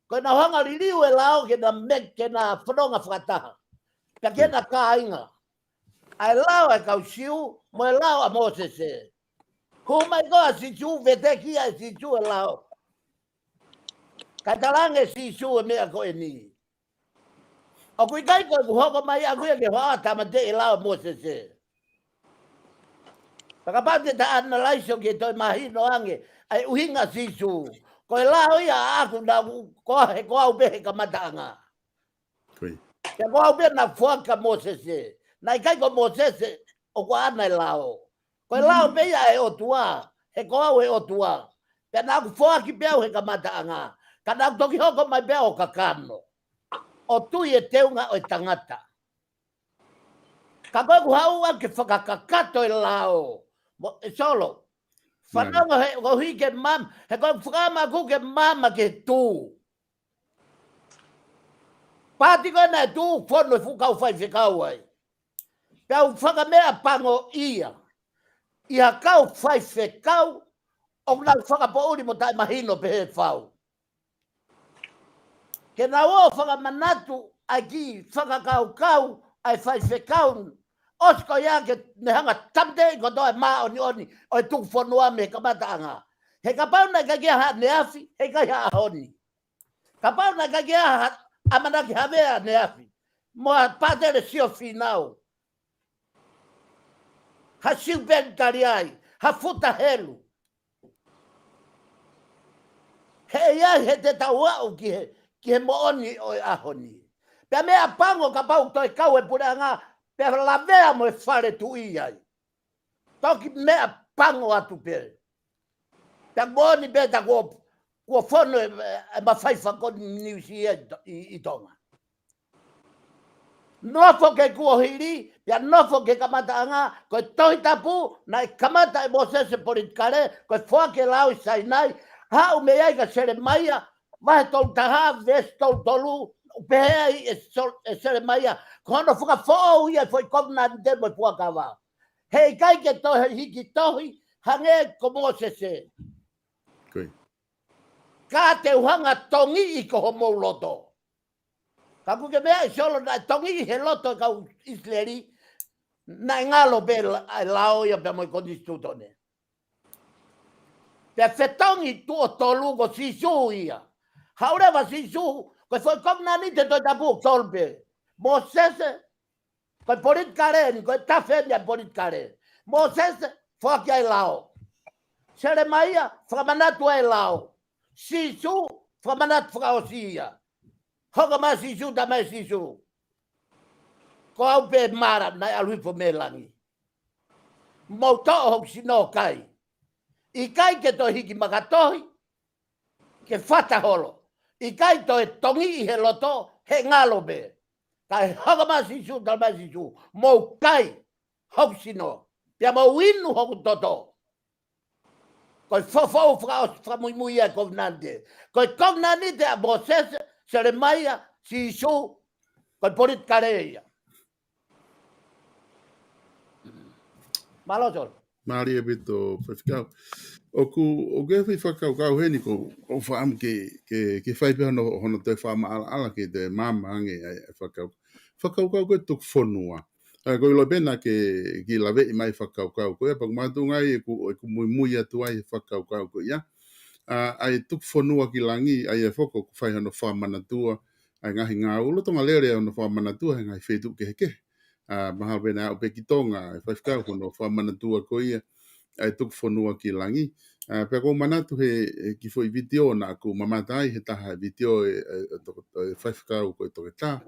ko ʻenau hanga liliu e lao ke na me, ke na fononga fakataha. Pea ke na kāinga. ʻA e lao ʻa e kau Siu, mo e lao ʻa Mōsese. Hū mai ko ā Sīsū, veteki ʻa e Sīsū e lao. Kae talaange Sīsū e meʻa ko eni. ʻOku ʻikai ko ʻeku hoko mai ʻaku ia ke hoʻata mate e lao ʻa Mōsese. Pea kapau te ta analyze ʻo ke toe mahino ange, ʻa e ʻuhinga Sīsū. Ko e lao ia ʻaku naʻa ku, ko ā he ko au pē he kamataʻanga. Ko ia. Pea ko au pē naʻe foaki kia Mōsese. Naʻe ʻikai ko Mōsese ʻoku ʻaʻana e lao. Ko e lao pē ia ʻa e ʻOtua. He ko au e ʻOtua. Pea naʻa ku foaki pē au he kamataʻanga. Ka naʻa ku toki hoko mai pē au ʻo kakano. ʻO tui e teunga ʻo e tangata. Ka ko ʻeku haʻu ʻaku ke fakakakato e lao. Mo, ʻe Solo. Fanongo he, ko hiki ke maama. He ko e fakaʻamu ʻaku ke maama ke tū. Paati ko ena e tū, fonu e fuʻu kau faifekau ai. Pea u fakameʻapangoʻia. ʻI ha kau faifekau, ʻoku nau fakapoʻuli mo taʻemahino pehē fau. Ke nau ō fakamanatu ʻa e kiʻi fakakaukau ʻa e faifekau. ʻOsi ko ia ke ne hanga tamateʻi kotoa e māʻoniʻoni ʻo e tuku fonua mei he kamataʻanga. He kapau naʻe ʻikai ke ʻi ai ha ʻaneafi, he ʻikai ha ʻaho ni. Kapau naʻe ʻikai ke ʻi ai ha ʻamanaki havea ʻaneafi. Mo ha Pātele Sio Fīnau. Ha Siupeni Taliai, ha Futa Helu. He ʻe ʻi ai he te tau aʻu ki he, ki he moʻoni ʻo e ʻaho ni. Pea meʻapango kapau toe kau e puleʻanga, pea lavea mo e fale tuʻi ai. Toki meʻapango atu pē. Pea moʻoni pē ta kuo, kuo fonu e, e mafai fakoni Niu Sila ʻi, ʻi, ʻi Tonga. Nofo ki he kuohili, pea nofo ki he kamataʻanga, ko e Tohi Tapu, naʻe kamata ʻe Mōsese politikale, ko e foaki e lao ʻi Sainai, haʻu mei ai kia Selemaia, vahe tolu taha, veesi tolu tolu, ʻoku pehē ai ʻe Sol-, ʻe Selemaia, ko hono fakafoʻou ia e foʻi kovinānite mo e fuakava. He ʻikai ke toe hiki tohi, hangē ko Mōsese. Ko ia. Ka te u hanga tongiʻi ko homou loto. Ka ʻoku ke meaʻi Solo naʻe tongiʻi he loto e kau ʻIsileli, naʻe ngalo pē la-, e lao ia pea mo e konisitūtone. Pea fetongi tuʻo tolu ko Sīsū ia. Haʻu leva Sīsū, ko e foʻi kovinānite Tohi Tapu ʻoku tolu pē. Mōsese, ko e politikale eni, ko e tafe eni ʻa e politikale. Mōsese, foaki ai e lao. Selemaia, fakamanatu ai e lao. Sīsū, fakamanatu fakaʻosi ia. Hoko mai Sīsū, talamai ʻe Sīsū. Ko au pē māra naʻe ʻalu hifo mei langi. Mou toʻo hoku sino ʻo kai. ʻIkai ke toe hiki makatohi, ke fata holo. ʻIkai toe tongiʻi he loto, he ngalo pē. Kae hoko mai Sīsū, talamai ʻe Sīsū. Mou kai hoku sino. Pea mou inu hoku toto. Ko e foʻou fakaʻosi fakamuimui ia e kovinānite. Ko e kovinānite ʻa Mōsese, Selemaia, Sīsū, ko e politikale ia. Mālō Solo. Mālie ʻaupito faifekau. ʻOku, ʻoku ʻi ai e foʻi fakakaukau heni ko, ʻoku ou fakaʻamu ke, ke, ke fai pē hono, hono toe fakamaʻalaʻala ke toe maama ange ʻa e, ʻa e fakakaukau. Fakakaukau ko e tuku fonua. ʻA, ʻoku ou ʻilo pē naʻa ke kiʻi laveʻi mai fakakaukau ko ia, pea ʻoku makatuʻunga ai ʻeku, ʻeku muimui atu ai he fakakaukau ko ia. ʻA, ʻa e tuku fonua ki langi, ʻa ia foki ʻoku fai hono fakamanatua, ʻa e ngaahi ngāue, lolotonga lele hono fakamanatua he ngaahi feituʻu kehekehe. ʻA, mahalo pē naʻe aʻu pē ki Tonga, ʻe faifekau ko hono fakamanatua ko ia, ʻa e tuku fonua ki langi. ʻA, pea ʻoku ou manatu he, he kiʻi foʻi vitiō naʻa ku mamata ai he taha e vitiō ʻe, ʻe, ʻe toko-, ʻe faifekau ko e toketā.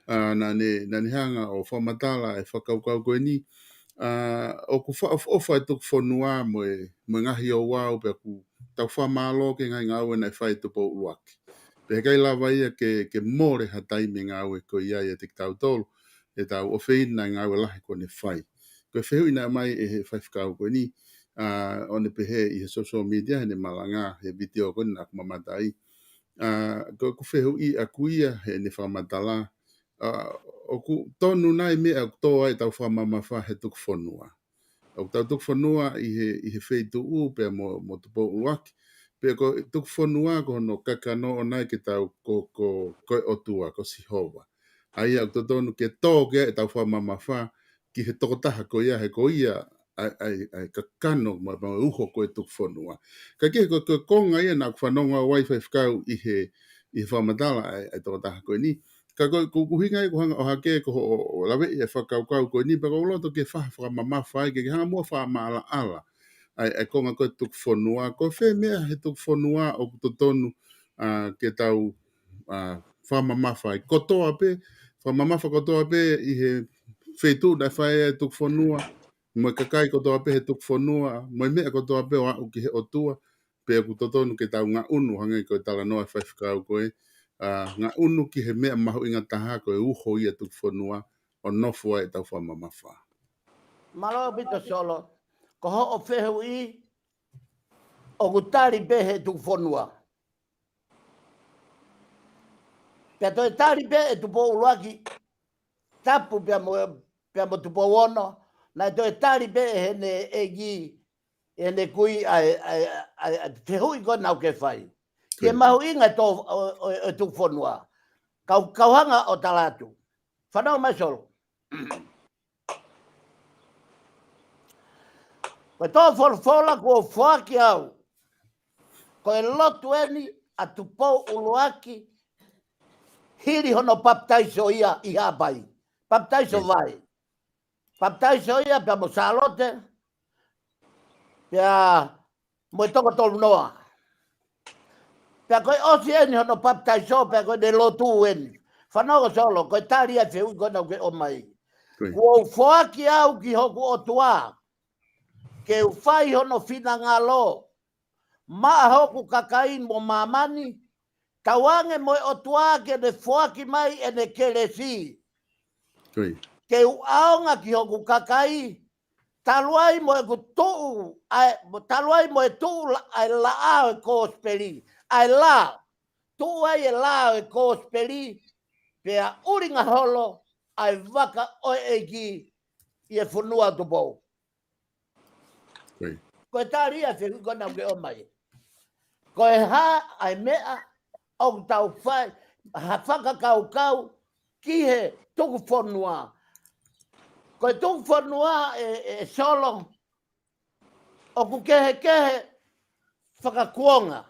ʻA, naʻa ne, naʻa ne hanga ʻo fakamatala e fakakaukau ko eni. ʻA, ʻoku fakaʻofoʻofa e tuku fonua mo e, mo e ngaahi ouau pea ʻoku tau fakamālō ki he ngaahi ngāue naʻe fai ʻe Tupou ʻUluaki. Pea heʻikai lava ia ke, ke mole ha taimi e ngāue ko ia ʻiate kitautolu, ʻetau ʻofeina e ngāue lahi kuo ne fai. Ko e fehuʻi naʻe ʻomai ʻe he faifekau ko eni, ʻa, ʻo ne pehē ʻi he social media, heʻene malanga, he vitiō ko eni naʻa ku mamata ai. ʻA, ko ʻeku fehuʻi ʻaku ia heʻene fakamatala, ʻa, ʻoku tonu nai e meʻa ʻoku tō ai ʻetau fakamamafa he tuku fonua. ʻOku tau tuku fonua ʻi he, ʻi he feituʻu pea mo, mo Tupou ʻUluaki. Pea ko e tuku fonua ko hono kakano ʻoʻona ke tau ko, ko, ko e ʻOtua, ko Sihova. ʻA ia ʻoku totonu ke tō ki ai ʻetau fakamamafa ki he tokotaha ko ia, he ko ia ʻa e, ʻa e, ʻa e kakano mo e, mo e uho ko ē tuku fonua. Ka ke ko, ko e konga ia naʻa ku fanongo au ai faifekau ʻi he, ʻi he fakamatala ʻa e, ʻa e tokotaha ko eni. Ka ko, ko, ko e ʻuhinga ia ʻoku hanga ʻo hake ko hoʻo, ʻo laveʻi e fakakaukau ko eni, pea ʻoku ou loto ke fai ha fakamamafa ai, ke, ke hanga muʻa ʻo fakamaʻalaʻala ʻa e, ʻa e konga ko ē tuku fonua, ko fē meʻa he tuku fonua ʻoku totonu, ʻa, ke tau, ʻa, fakamamafa ai kotoa pē, fakamamafa kotoa pē ʻi he feituʻu naʻe fai ai e tuku fonua, mo e kakai kotoa pē he tuku fonua, mo e meʻa kotoa pē ʻo aʻu ki he ʻOtua, pe ʻoku totonu ke tau ngaʻunu hangē ko e talanoa e faifekau ko ē, ʻa, ngaʻunu ki he meʻa mahuʻinga taha ko e uho ia tuku fonua ʻo nofo ai ʻetau fakamamafa. Mālō ʻaupito Solo, ko hoʻo fehuʻi ʻoku tali pē he tuku fonua. Pea toe tali pē ʻe Tupou ʻUluaki, Tapu pea mo, pea mo Tupou Ono, naʻe toe tali pē ʻe heʻene ʻeiki, ʻene kui ʻa e, ʻa e, ʻa e, ʻa e fehuʻi ko ē naʻa ke fai. Ke mahuʻinga e tō, ʻo, ʻo, ʻo e tuku fonua. Kau, kau hanga ʻo tala atu. Fanongo mai Solo. Ko e tō folofola kuo foaki au. Ko e lotu eni ʻa Tupou ʻUluaki hili hono papitaiso ia ʻi Haʻapai. Papitaiso vai. Papitaiso ia pea mo Sālote, pea mo e toko tolu noa. Pea ko e ʻosi eni hono papitaiso, pea ko ʻene lotu eni. Fanongo Solo, ko e tali ʻa e fehuʻi ko ē naʻa ke ʻomai. Kuo u foaki au ki hoku ʻOtua, ke u fai hono finangalo, maʻa hoku kakai mo māmani, tauange mo e ʻOtua ke ne foaki mai ʻene kelesi. Ke u ʻaonga ki hoku kakai, talu ai mo ʻeku tuʻu, ʻa e, mo talu ai mo e tuʻu la-, ʻa e laʻā ʻo e kosipeli, ʻa e lā, tuʻu ai e lā ʻo e kosipeli, pea ʻulinga holo ʻa e vaka ʻo e ʻEiki ʻi he fonua Tupou. Ko e tali ʻa e fehuʻi ko ē naʻa ke ʻomai. Ko e hā ʻa e meʻa ʻoku tau fai, ha fakakaukau ki he tuku fonua. Ko e tuku fonua ʻe, ʻe Solo, ʻoku kehekehe fakakuonga.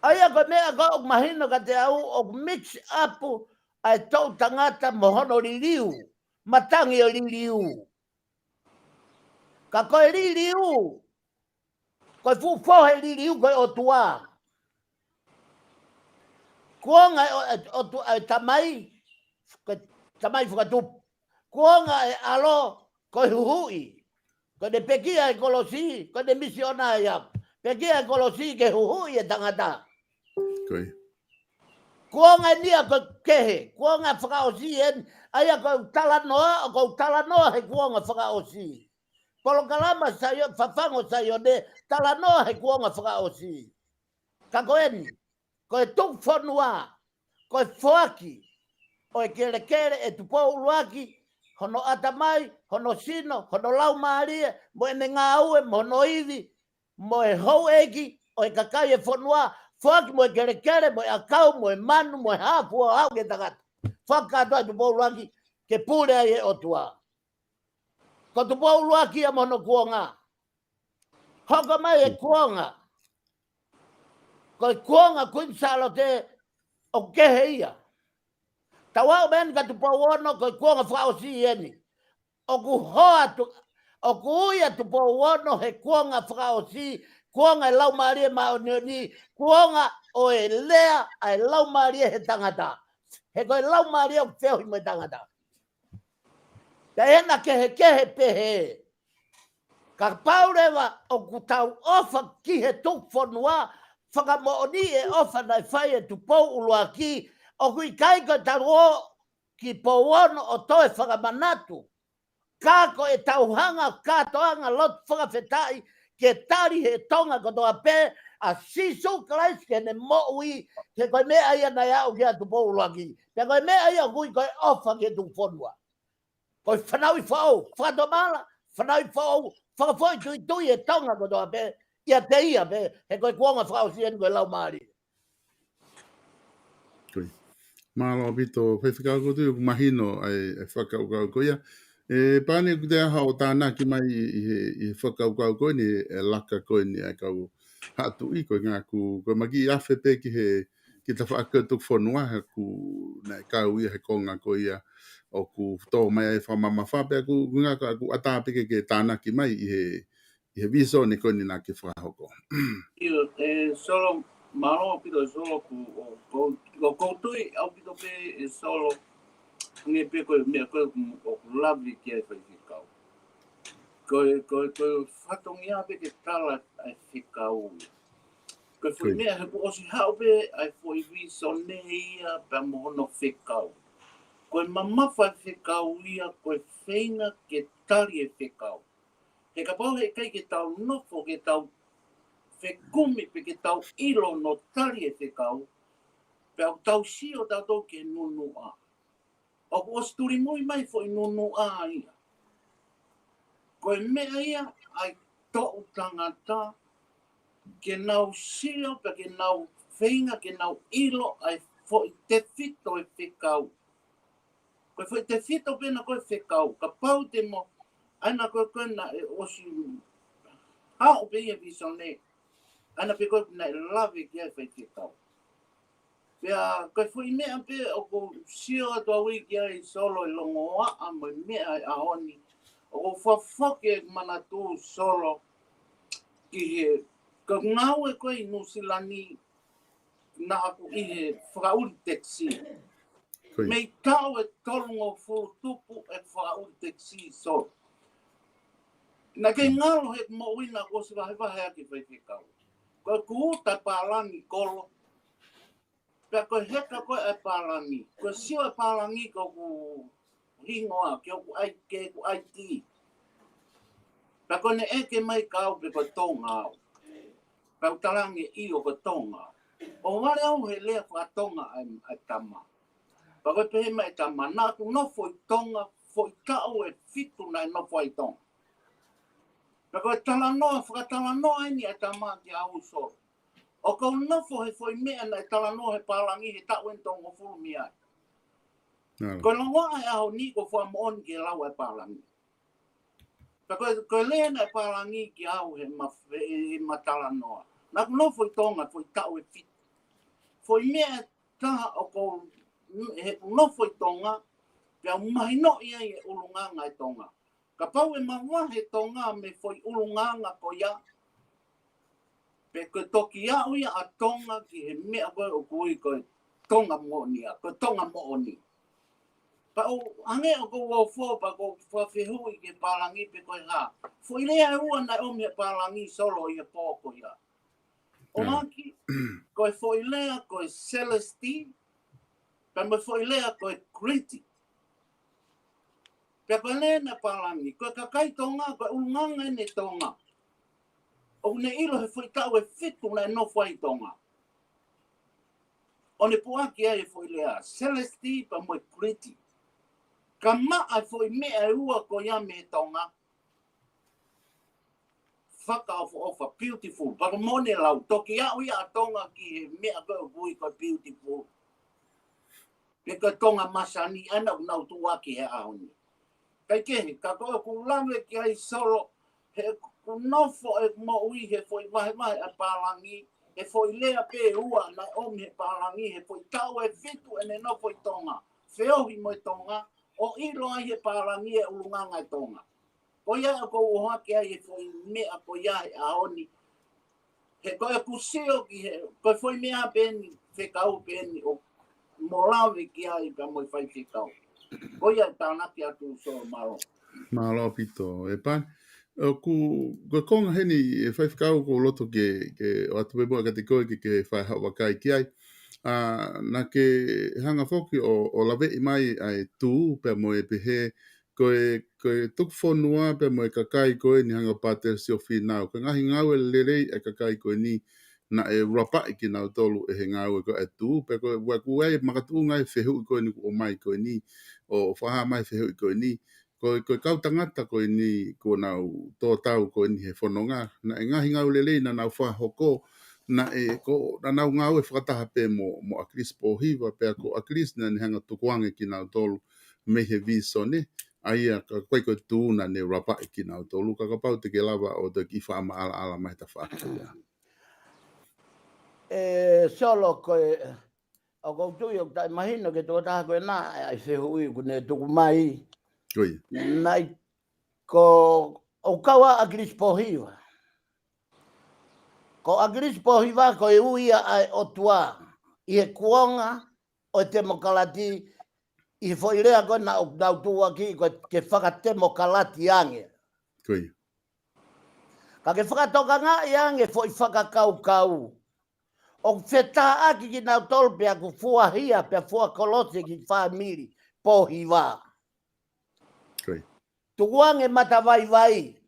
ʻA ia ko e meʻa ko ē ʻoku mahino kiate au ʻoku mix up ʻa e toʻu tangata mo hono liliu, matangi ʻo liliu. Ka ko e liliu, ko e fuʻu fohe liliu ko e ʻOtua. Kuonga ʻo, ʻo, ʻo, ʻo e Tamai, ko e Tamai Fakatupu. Kuonga e ʻAlo, ko e huhuʻi. Ko ʻene pekia e kolosi, ko ʻene misiona ia. Pekia e kolosi ke huhuʻi e tangata. Kuonga eni ia ko e kehe, kuonga fakaʻosi eni, ʻa ia ko e talanoa, ʻoku ou talanoa he kuonga fakaʻosi. Polokalama Saio-, Fafangu ʻo Saione, talanoa he kuonga fakaʻosi. Ka ko eni, ko e tuku fonua, ko e foaki ʻo e kelekele ʻe Tupou ʻUluaki, hono ʻatamai, hono sino, hono laumālie, mo ʻene ngāue, mo hono ivi, mo e houʻeiki ʻo e kakai e fonua, foaki mo e kelekele, mo e ʻakau, mo e manu, mo e hā fua ʻo aʻu ki he tangata. Foaki kātoa ʻe Tupou ʻUluaki ke pule ai e ʻOtua. Ko Tupou ʻUluaki ia mo hono kuonga. Hoko mai e kuonga. Ko e kuonga Kuini Sālote ʻoku kehe ia. Tau aʻu mai eni kia Tupou Ono, ko e kuonga fakaʻosi eni. ʻOku hoa atu, ʻoku ui ʻa Tupou Ono he kuonga fakaʻosi, kuonga e Laumālie Māʻoniʻoni, kuonga ʻo e lea ʻa e Laumālie he tangata. He ko e Laumālie ʻoku feohi mo e tangata. Pea ʻi heʻena kehekehe pehē, kapau leva ʻoku tau ʻofa ki he tuku fonua, fakamoʻoni e ʻofa naʻe fai ʻe Tupou ʻUluaki, ʻoku ʻikai ko e talu ʻo Tupou Ono ʻo toe fakamanatu. Ka ko e tau hanga kātoanga lotu fakafetaʻi ke tali he Tonga kotoa pē ʻa Sīsū Kalaisi ke ne moʻui, he ko e meʻa ia naʻe aʻu kia Tupou ʻUluaki. Pea ko e meʻa ia ʻoku ui ko e ʻofa ki he tuku fonua. Ko e fanauʻi foʻou, fakatomala, fanauʻi foʻou, fakafoʻituitui e Tonga kotoa pē, ʻiate ia pē, he ko e kuonga fakaʻosi eni ko e Laumālie. Ko ia. Mālō ʻaupito, Faifekau, ʻoku ou tui ʻoku mahino ʻa e, ʻa e fakakaukau ko ia. ʻE Pane, ʻoku te ʻaho ʻo tānaki mai ʻi, ʻi he, ʻi he fakakaukau ko eni, ʻe laka ko eni ʻa e kau haʻa tuʻi, ko e ngaahi, ko e maki afe pē ki he, ki he tafaʻaki ʻo e tuku fonua, he ʻoku naʻe kau ia he konga ko ia ʻoku tō mai ai e fakamamafa, pea ʻoku, ʻoku ngaka ʻoku ʻatā pē ke, ke tānaki mai ʻi he, ʻi he visone ko eni naʻa ke fakahoko. ʻIo, ʻe Solo, mālō ʻaupito Solo, ʻoku, ʻoku, ʻoku ou tui ʻaupito pē ʻe Solo, hangē pē ko e meʻa ko ē ʻoku, ʻoku lave ki ai Faifekau. Ko e, ko e, ko e fatongia pē ke tala ʻa e fekau. Ko e foʻi Ko ia. meʻa he kuo ʻosi haʻu pē ʻa e foʻi visone ia pea mo hono fekau. Ko e mamafa e fekau ia, ko e feinga ke tali e fekau. He kapau heʻikai ke tau nofo, ke tau fekumi, pe ke tau ʻilo hono tali e fekau, pea ʻoku tau sio tautolu ki he nunuʻa. ʻOku ʻosi tulimui mai foʻi nunuʻa ia. Ko e meʻa ia ʻa e toʻu tangata, ke nau sio, pe ke nau feinga, ke nau ʻilo ʻa e foʻi tefito e fekau. Ko e foʻi tefito pē ena ko e fekau, kapau te mo, ʻa ena ko e ko ena ʻe ʻosi haʻu pē ia visone, ʻa ena pē ko ena ʻe lave ki ai Faifekau. Pea ko e foʻi meʻa pē ʻoku ou sio atu au ki ai Solo e longoaʻa mo e meʻa e ʻaho ni, ʻoku ou fafake manatu Solo ki he, ko e ngāue ko ē ʻi Nuʻusila ni, naʻa ku ʻi he fakaʻuli tekisī. Ko ia. Mei taʻu ʻe tolungofulu tupu e fakaʻuli tekisī Solo. Naʻe kei ngalo he moʻui naʻa ku ʻosi vahevahe ʻaki Faifekau. Ko e kuta pālangi kolo. Pea ko e heka ko ē ʻa e pālangi. Ko e sio e pālangi ko ʻeku hingoa, ke ʻoku ʻai, ke ʻoku ʻai ki. Pea ko ʻene ʻeke mai kia au pe ko e Tonga au. Pea u talaange ʻio ko e Tonga. ʻO vale au he lea fakatonga ʻa e, ʻa e tama. Pea ko e pehē mai e tama, naʻa ku nofo ʻi Tonga, foʻi taʻu ʻe fitu naʻe nofo ai Tonga. Pea ko e talanoa, fakatalanoa eni ʻa e tama kia au Solo. ʻOku ou nofo he foʻi meʻa naʻe talanoa he pālangi he taʻu ʻe tolungofulu mei ai. Nā. Ko e longoaʻa e ʻaho ni ko e fakamoʻoni ke lau ʻa e pālangi. Pea ko e, ko e lea naʻe pālangi kia au he ma, he, he ma talanoa. Naʻa ku nofo ʻi Tonga, foʻi taʻu ʻe fitu. Foʻi meʻa taha ʻoku ou, he ʻeku nofo ʻi Tonga, pea u mahinoʻi ai e ʻulungaanga e Tonga. Kapau ʻe mavahe Tonga mei he foʻi ʻulungaanga ko ia, pe ko e toki aʻu ia ʻa Tonga ki he meʻa ko ē ʻoku ui ko e Tonga moʻoni ia, ko e Tonga moʻoni. Pea u hangē ʻoku ou ofo, pea ʻoku ou fakafehuʻi ki he pālangi pe ko e hā. Foʻi lea ʻe ua naʻe ʻomi he pālangi Solo ʻi he pō ko ia. ʻO ʻIo. ʻaki, ko e foʻi lea ko e celeste, pea mo e foʻi lea ko e gritty. Pea ko e lea naʻe pālangi, ko e kakai Tonga, ko e ʻulungaanga eni e Tonga. ʻOku ne ʻilo he foʻi taʻu ʻe fitu naʻe nofo ai Tonga. ʻO ne puʻaki ai e foʻi lea, celeste pea mo e gritty. Ka maʻa e foʻi meʻa ʻe ua ko ia mei Tonga. Fakaʻofoʻofa, beautiful. Pea ko moʻoni e lau, toki aʻu ia ʻa Tonga ki he meʻa ko ē ʻoku ui ko e beautiful. Pe ko e Tonga masani, ʻa ena ʻoku nau tuʻuaki he ʻaho ni. Kaikehe, ka ko ʻeku lave ki ai Solo, he ʻeku nofo ʻeku moʻui he foʻi vahevahe ʻa e pālangi, he foʻi lea pē ʻe ua naʻe ʻomi he pālangi, he foʻi taʻu ʻe fitu ʻene nofo ʻi Tonga, feohi mo e Tonga, ʻo ʻilo ai he pālangi e ʻulungaanga e Tonga. Ko ia ʻoku ou ʻohake ai e foʻi meʻa ko ia he ʻaho ni. He ko ʻeku sio ki he, ko e foʻi meʻa pē eni, fekau pē eni ʻoku mo lave ki ai pea mo e Faifekau. Ko ia e tānaki atu Solo, mālō. Mālō ʻaupito, ʻe Pane. ʻOku, ko e konga heni ʻe Faifekau ʻoku ou loto ke, ke ʻoatu pē muʻa kiate koe ke, ke fai haʻo vakai ki ai. ʻA, naʻa ke hanga foki ʻo, ʻo laveʻi mai ʻa e tū, pea mo e pehē, ko e, ko e tuku fonua pea mo e kakai ko eni hangē ko Pātele Siofina, ko e ngaahi ngāue lelei ʻa e kakai ko eni naʻe ulapaʻi kinautolu ʻe he ngāue ko ē ʻa e tū, pea ko e, ʻoku ʻi ai e makatuʻunga e fehuʻi ko eni kuo ʻomai ko eni, ʻo, ʻo fakahā mai e fehuʻi ko eni, ko e, ko e kau tangata ko eni kuo nau tō tau ko eni he fononga, naʻe ngaahi ngāue lelei naʻa nau fakahoko, Naʻe ko, naʻa nau ngāue fakataha pē mo, mo ʻAkilisi Pōhiva, pea ko ʻAkilisi naʻa ne hanga tukuange kinautolu mei he visone, ʻa ia ka ko e, ko e tū naʻa ne rapaʻi kinautolu, ka kapau te ke lava ʻo te kiʻi faʻa maʻalaʻala mai he tafaʻaki ko ia. ʻE, Solo, ko e, ʻoku ou tui ʻoku taʻemahino ke tuataha ko ena ʻa e fehuʻi ʻoku ne tuku mai. Ko ia. Naʻe ko, ʻoku kau ʻa ʻAkilisi Pōhiva. Ko ʻAkilisi Pōhiva ko e ui ia ʻa e ʻOtua ʻi he kuonga ʻo e temokalati, ʻi he foʻi lea ko ē naʻa nau tuʻuaki ko e ke fakatemokalati ange. Ko ia. Ka ke fakatokangaʻi ange foʻi fakakaukau ʻoku fetāʻaki kinautolu pea ʻoku fuahia pea fuakolose ki fāmili Pōhiva. Ko ia. Tukuange Matavaivai.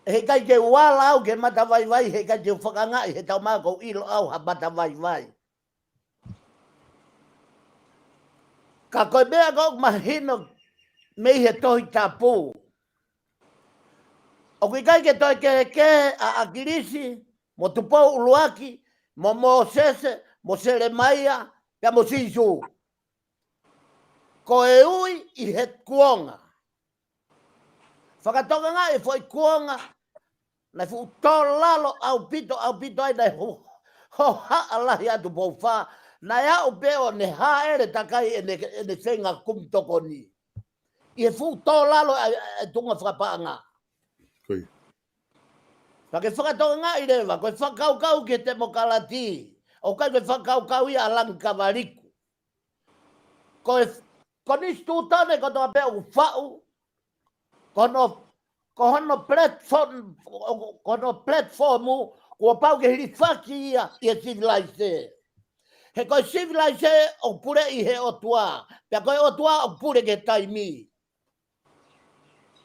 Heʻikai ke u ala au ki he Matavaivai, heʻikai ke u fakangaʻi he taumaiā ʻoku ou ʻilo au ha Matavaivai. Ka ko e meʻa ʻoku mahino mei he Tohi Tapu, ʻoku ʻikai ke toe kehekehe ʻa ʻAkilisi mo Tupou ʻUluaki mo Mōsese mo Selemaia pea mo Sīsū. Ko e ui ʻi he kuonga. Fakatokangaʻi e foʻi kuonga, naʻe fuʻu tō lalo ʻaupito, ʻaupito ai naʻe ho-, hohaʻa lahi atu Poufā, naʻe aʻu pē ʻo ne hāʻele takai ʻene, ʻene feinga kumi tokoni. ʻI he fuʻu tō lalo ʻa e, ʻa e tuʻunga fakapaʻanga. Ko ia. Ka ke fakatokangaʻi leva, ko e fakakaukau ki he temokalati, ʻoku ʻikai ko e fakakaukau ia ʻa Langikavaliku. Ko e, ko e konisitūtone kotoa pē ʻoku faʻu, ko hono, ko hono platform, ko hono platform, kuo pau ke hilifaki ia ʻi he sivilaise. He ko e sivilaise ʻoku pule ʻi he ʻOtua, pea ko e ʻOtua ʻoku pule ki he taimi.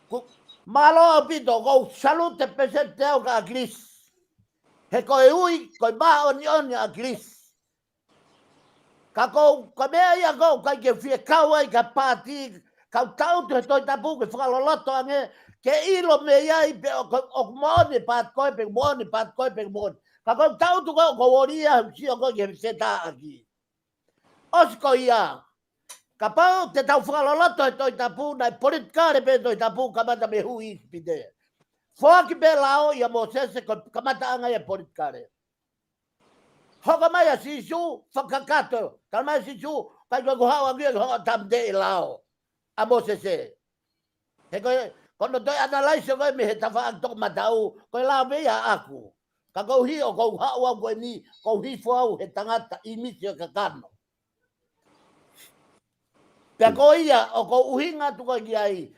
Ku-, mālō ʻaupito, ʻoku ou salute pēseti au kia ʻAkilisi. He ko e ui, ko e māʻoniʻoni ʻa ʻAkilisi. Ka ko, ko e meʻa ia ʻoku ʻikai ke u fie kau ai ki ha paati, kau tangutu he Tohi Tapu ke fakaloloto ange, ke ʻilo mei ai pe ʻoku, ʻoku moʻoni e paati ko ē, pe moʻoni e paati ko ē, pe moʻoni. Ka ko e tangutu ko ē ʻoku ou ʻolia, sio ko ē ki he fetāʻaki. ʻOsi ko ia, kapau te tau fakaloloto he Tohi Tapu, naʻe politikale pē Tohi Tapu, kamata mei he huʻi ʻIsipite. Foaki pē lao ʻia Mōsese ko e kamataʻanga ia e politikale. Hoko mai ʻa Sīsū, fakakakato. Tala mai ʻa Sīsū, ʻikai ko ʻeku haʻu au ia ke hoko ʻo tāmateʻi e lao ʻa Mōsese. He ko e, ko hono toe analyze ko ē mei he tafaʻaki tokamataʻu, ko e lao pē ia ʻaʻaku. Ka koeʻuhi ʻoku ou haʻu au ko eni, ʻoku ou hifo au he tangata ʻīmisi ʻo e kakano. Pea ko ia, ʻoku ou ʻuhinga atu ko ē ki ai,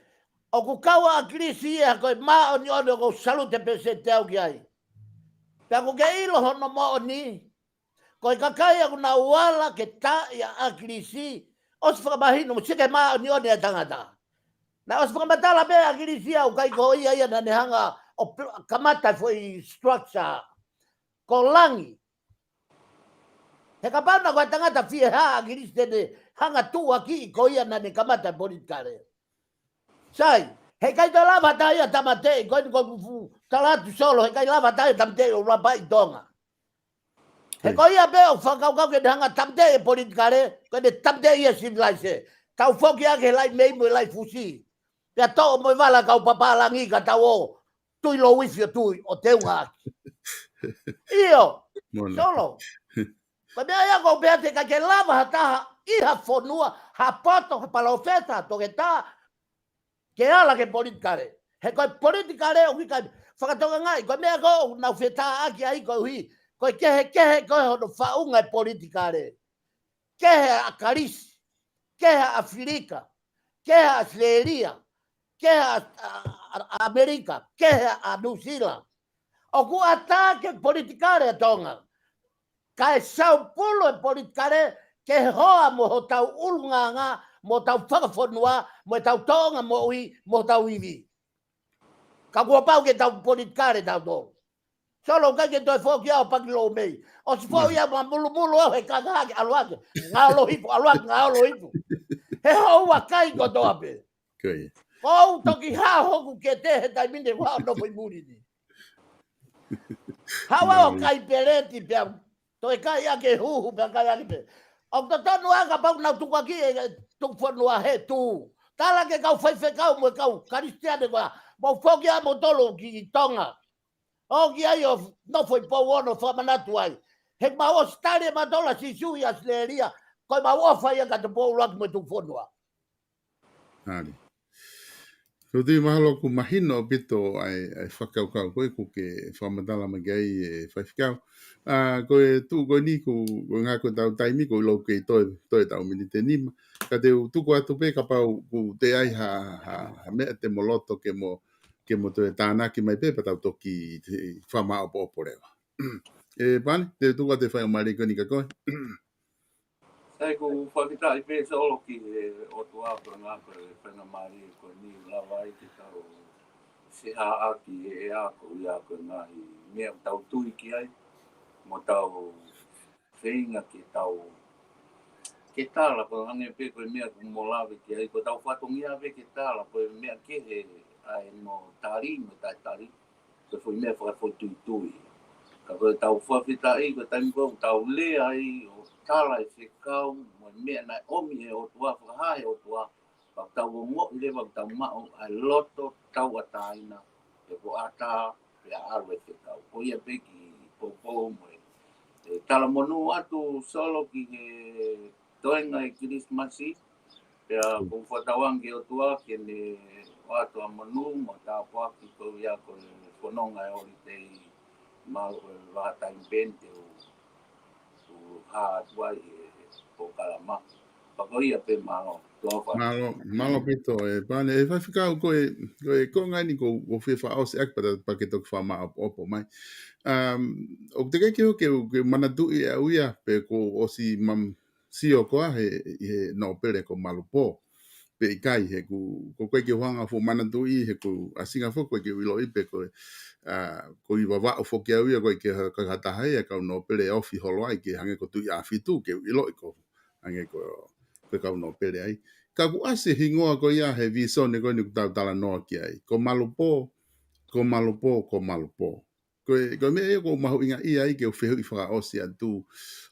ʻoku kau ʻa ʻAkilisi ia ko e māʻoniʻoni ʻoku ou salute pēseti au ki ai. Pea ʻoku ke ʻilo hono moʻoni, ko e kakai ʻoku nau ala ke tā ʻia ʻAkilisi, ʻosi fakamahino, mo sike māʻoniʻoni ʻa e tangata. Naʻe ʻosi fakamatala pē ʻa ʻAkilisi ia, ʻoku ʻikai ko ia ia naʻa ne hanga ʻo pl-, kamata e foʻi structure. Ko Langi. He kapau naʻe ko e tangata fie hā ʻa ʻAkilisi te ne hanga tuʻuaki ko ia naʻa ne kamata e politikale. Sai, heʻikai toe lava ha taha ia tāmateʻi, ko eni ʻoku ou fuʻu tala atu Solo, heʻikai lava ha taha ia tāmateʻi ʻo rapaʻi Tonga. He ko ia pē ʻoku fakakaukau ke ne hanga tāmateʻi e politikale, ko ʻene tāmateʻi ia e sivilaise. Tau foki ake he laʻi mei mo e laʻi fusi. Pea toʻo mo e vala kau papālangi ka tau ō tui lou ifi ʻo tui ʻo teunga ʻaki. ʻIo, Solo. Ko e meʻa ia ʻoku ou pehē atu heʻikai ke lava ha taha ʻi ha fonua, ha poto, ha palōfesa, toketā, ke ala ki he politikale. He ko e politikale ʻoku ʻikai, fakatokangaʻi, ko e meʻa ko ē ʻoku nau fetāʻaki ai koeʻuhi, ko e kehekehe ko ē hono faʻunga e politikale. Kehe ʻa Kalisi, kehe ʻa ʻAfilika, kehe ʻa ʻAositelēlia, kehe ʻa, ʻa, ʻa, ʻa ʻAmelika, kehe ʻa Nuʻusila. ʻOku ʻatā ke politikale ʻa Tonga. Kae saupulu e politikale ke hoa mo hotau ʻulungaanga, mo hotau fakafonua, mo ʻetau tōʻonga moʻui, mo hotau ivi. Ka kuo pau ke tau politikale tautolu. Solo, ʻikai ke toe foki au paki lou mei. ʻOsi foʻi ia ma mulumulu au he kaka hake, ʻalu hake. Ngaolo hipo, ʻalu hake, ngaolo hipo. He houa kai kotoa pē. Ko ia. Ko au toki hā hoku kete he taimi ni ʻoku ou nofo ʻi muli ni. Haʻu ʻo kai peleti pea toe kai ʻaki e huhu pea kai ʻaki pē. ʻOku totonu ʻa kapau naʻa nau tukuakiʻi e tuku fonua he tū. Tala ki he kau faifekau mo e kau Kalisitiane ko ia, mou foki ā moutolu ki Tonga. ʻOki ai ʻo nofo ʻi Pouono fakamanatu ai. He mau ʻosi tali ʻe mautolu ʻa Sīsū ʻi ʻAositelēlia, ko e mau ʻofa ia ka te poulaki mo e tuku fonua. Hali. Tui mahalo ʻoku mahino ʻaupito ʻa e, ʻa e fakakaukau ko ē ʻoku ke fakamatala mai ki ai e faifekau. ʻA, ko e tuʻu ko eni ʻoku, ko e ngaahi ko ʻetau taimi ʻoku ʻiloʻi ʻoku kei toe, toe ʻetau miniti ʻe nima. Ka te u tuku atu pē kapau ʻoku toe ʻi ai ha, ha, ha meʻa te mo loto ke mo, ke mo toe tānaki mai pē pea tau toki fakamaʻopoʻopo leva. ʻE Pane, te u tuku atu e faingamālie ko eni kia koe. Sai, ʻoku ou fakafetaʻi pē Solo ki he ʻOtua ko e ngaahi ko e faingamālie ko eni ʻoku lava ai ke tau feʻiloaki he ʻea ko ia ko e ngaahi meʻa ʻoku tau tui ki ai, mo tau feinga ke tau, ke tala, ko e hangē pē ko e meʻa ʻoku mo lave ki ai, ko ʻetau fatongia pē ke tala, ko e meʻa kehe ʻa e mo tali, mo taʻetali, ko e foʻi meʻa fakafoʻituitui. Ka ko ʻetau fakafetaʻi, ko e taimi ko ē ʻoku tau lea ai ʻo tala e fekau, mo e meʻa naʻe ʻomi ʻe he ʻOtua, fakahā ʻe he ʻOtua, pea tau ongoʻi leva ʻoku tau maʻu ʻa e loto tauʻatāina, ʻe ko ʻatā, pea ʻalu e fekau. Ko ia pē kiʻi poupou mo e, e talamonū atu Solo ki he toenga e Kilisimasi, pea ʻoku ou fakatauange ki he ʻOtua ke ne ʻoatu ʻa e monū mo e tāpuaki ko ia ko e fononga e holiday, mahalo ko e vahaʻa taimi pē eni te u, u hā atu ai he polokalama. Pea ko ia pē, mālō. Tuʻa ʻofa. Mālō, mālō ʻaupito e Pane. ʻE faifekau, ko e, ko e konga eni ʻoku, ʻoku ou fie fakaʻosi ʻaki pea ta, pea ke toki fakamaʻopoʻopo mai. Um, ʻoku teʻeki ke, ke, ke manatuʻi ʻe au ia pe kuo ʻosi mam, sio koā he, he nōpele ko Malupō pe ʻikai, he ʻoku, ʻoku ʻikai ke u hanga ʻo fuʻu manatuʻi, he ʻoku ʻasi ange foki ʻoku ʻikai ke u ʻiloʻi pe ko e, ʻa, ʻoku ou Vavaʻu foki au ia, ʻoku ʻikai ke ha, ka, ka taha ia kau nōpele ʻe ofi holo ai ke hangē ko Tuʻiʻāfitu ke u ʻiloʻi ko hangē ko, ko e kau nōpele ai. Ka ʻoku ʻasi e hingoa ko ia he vīsone ko eni ʻoku tau talanoa ki ai. Ko Malupō, ko Malupō, ko Malupō. Ko e, ko e meʻa ia ʻoku ou mahuʻingaʻia ai ke u fehuʻi fakaʻosi atu.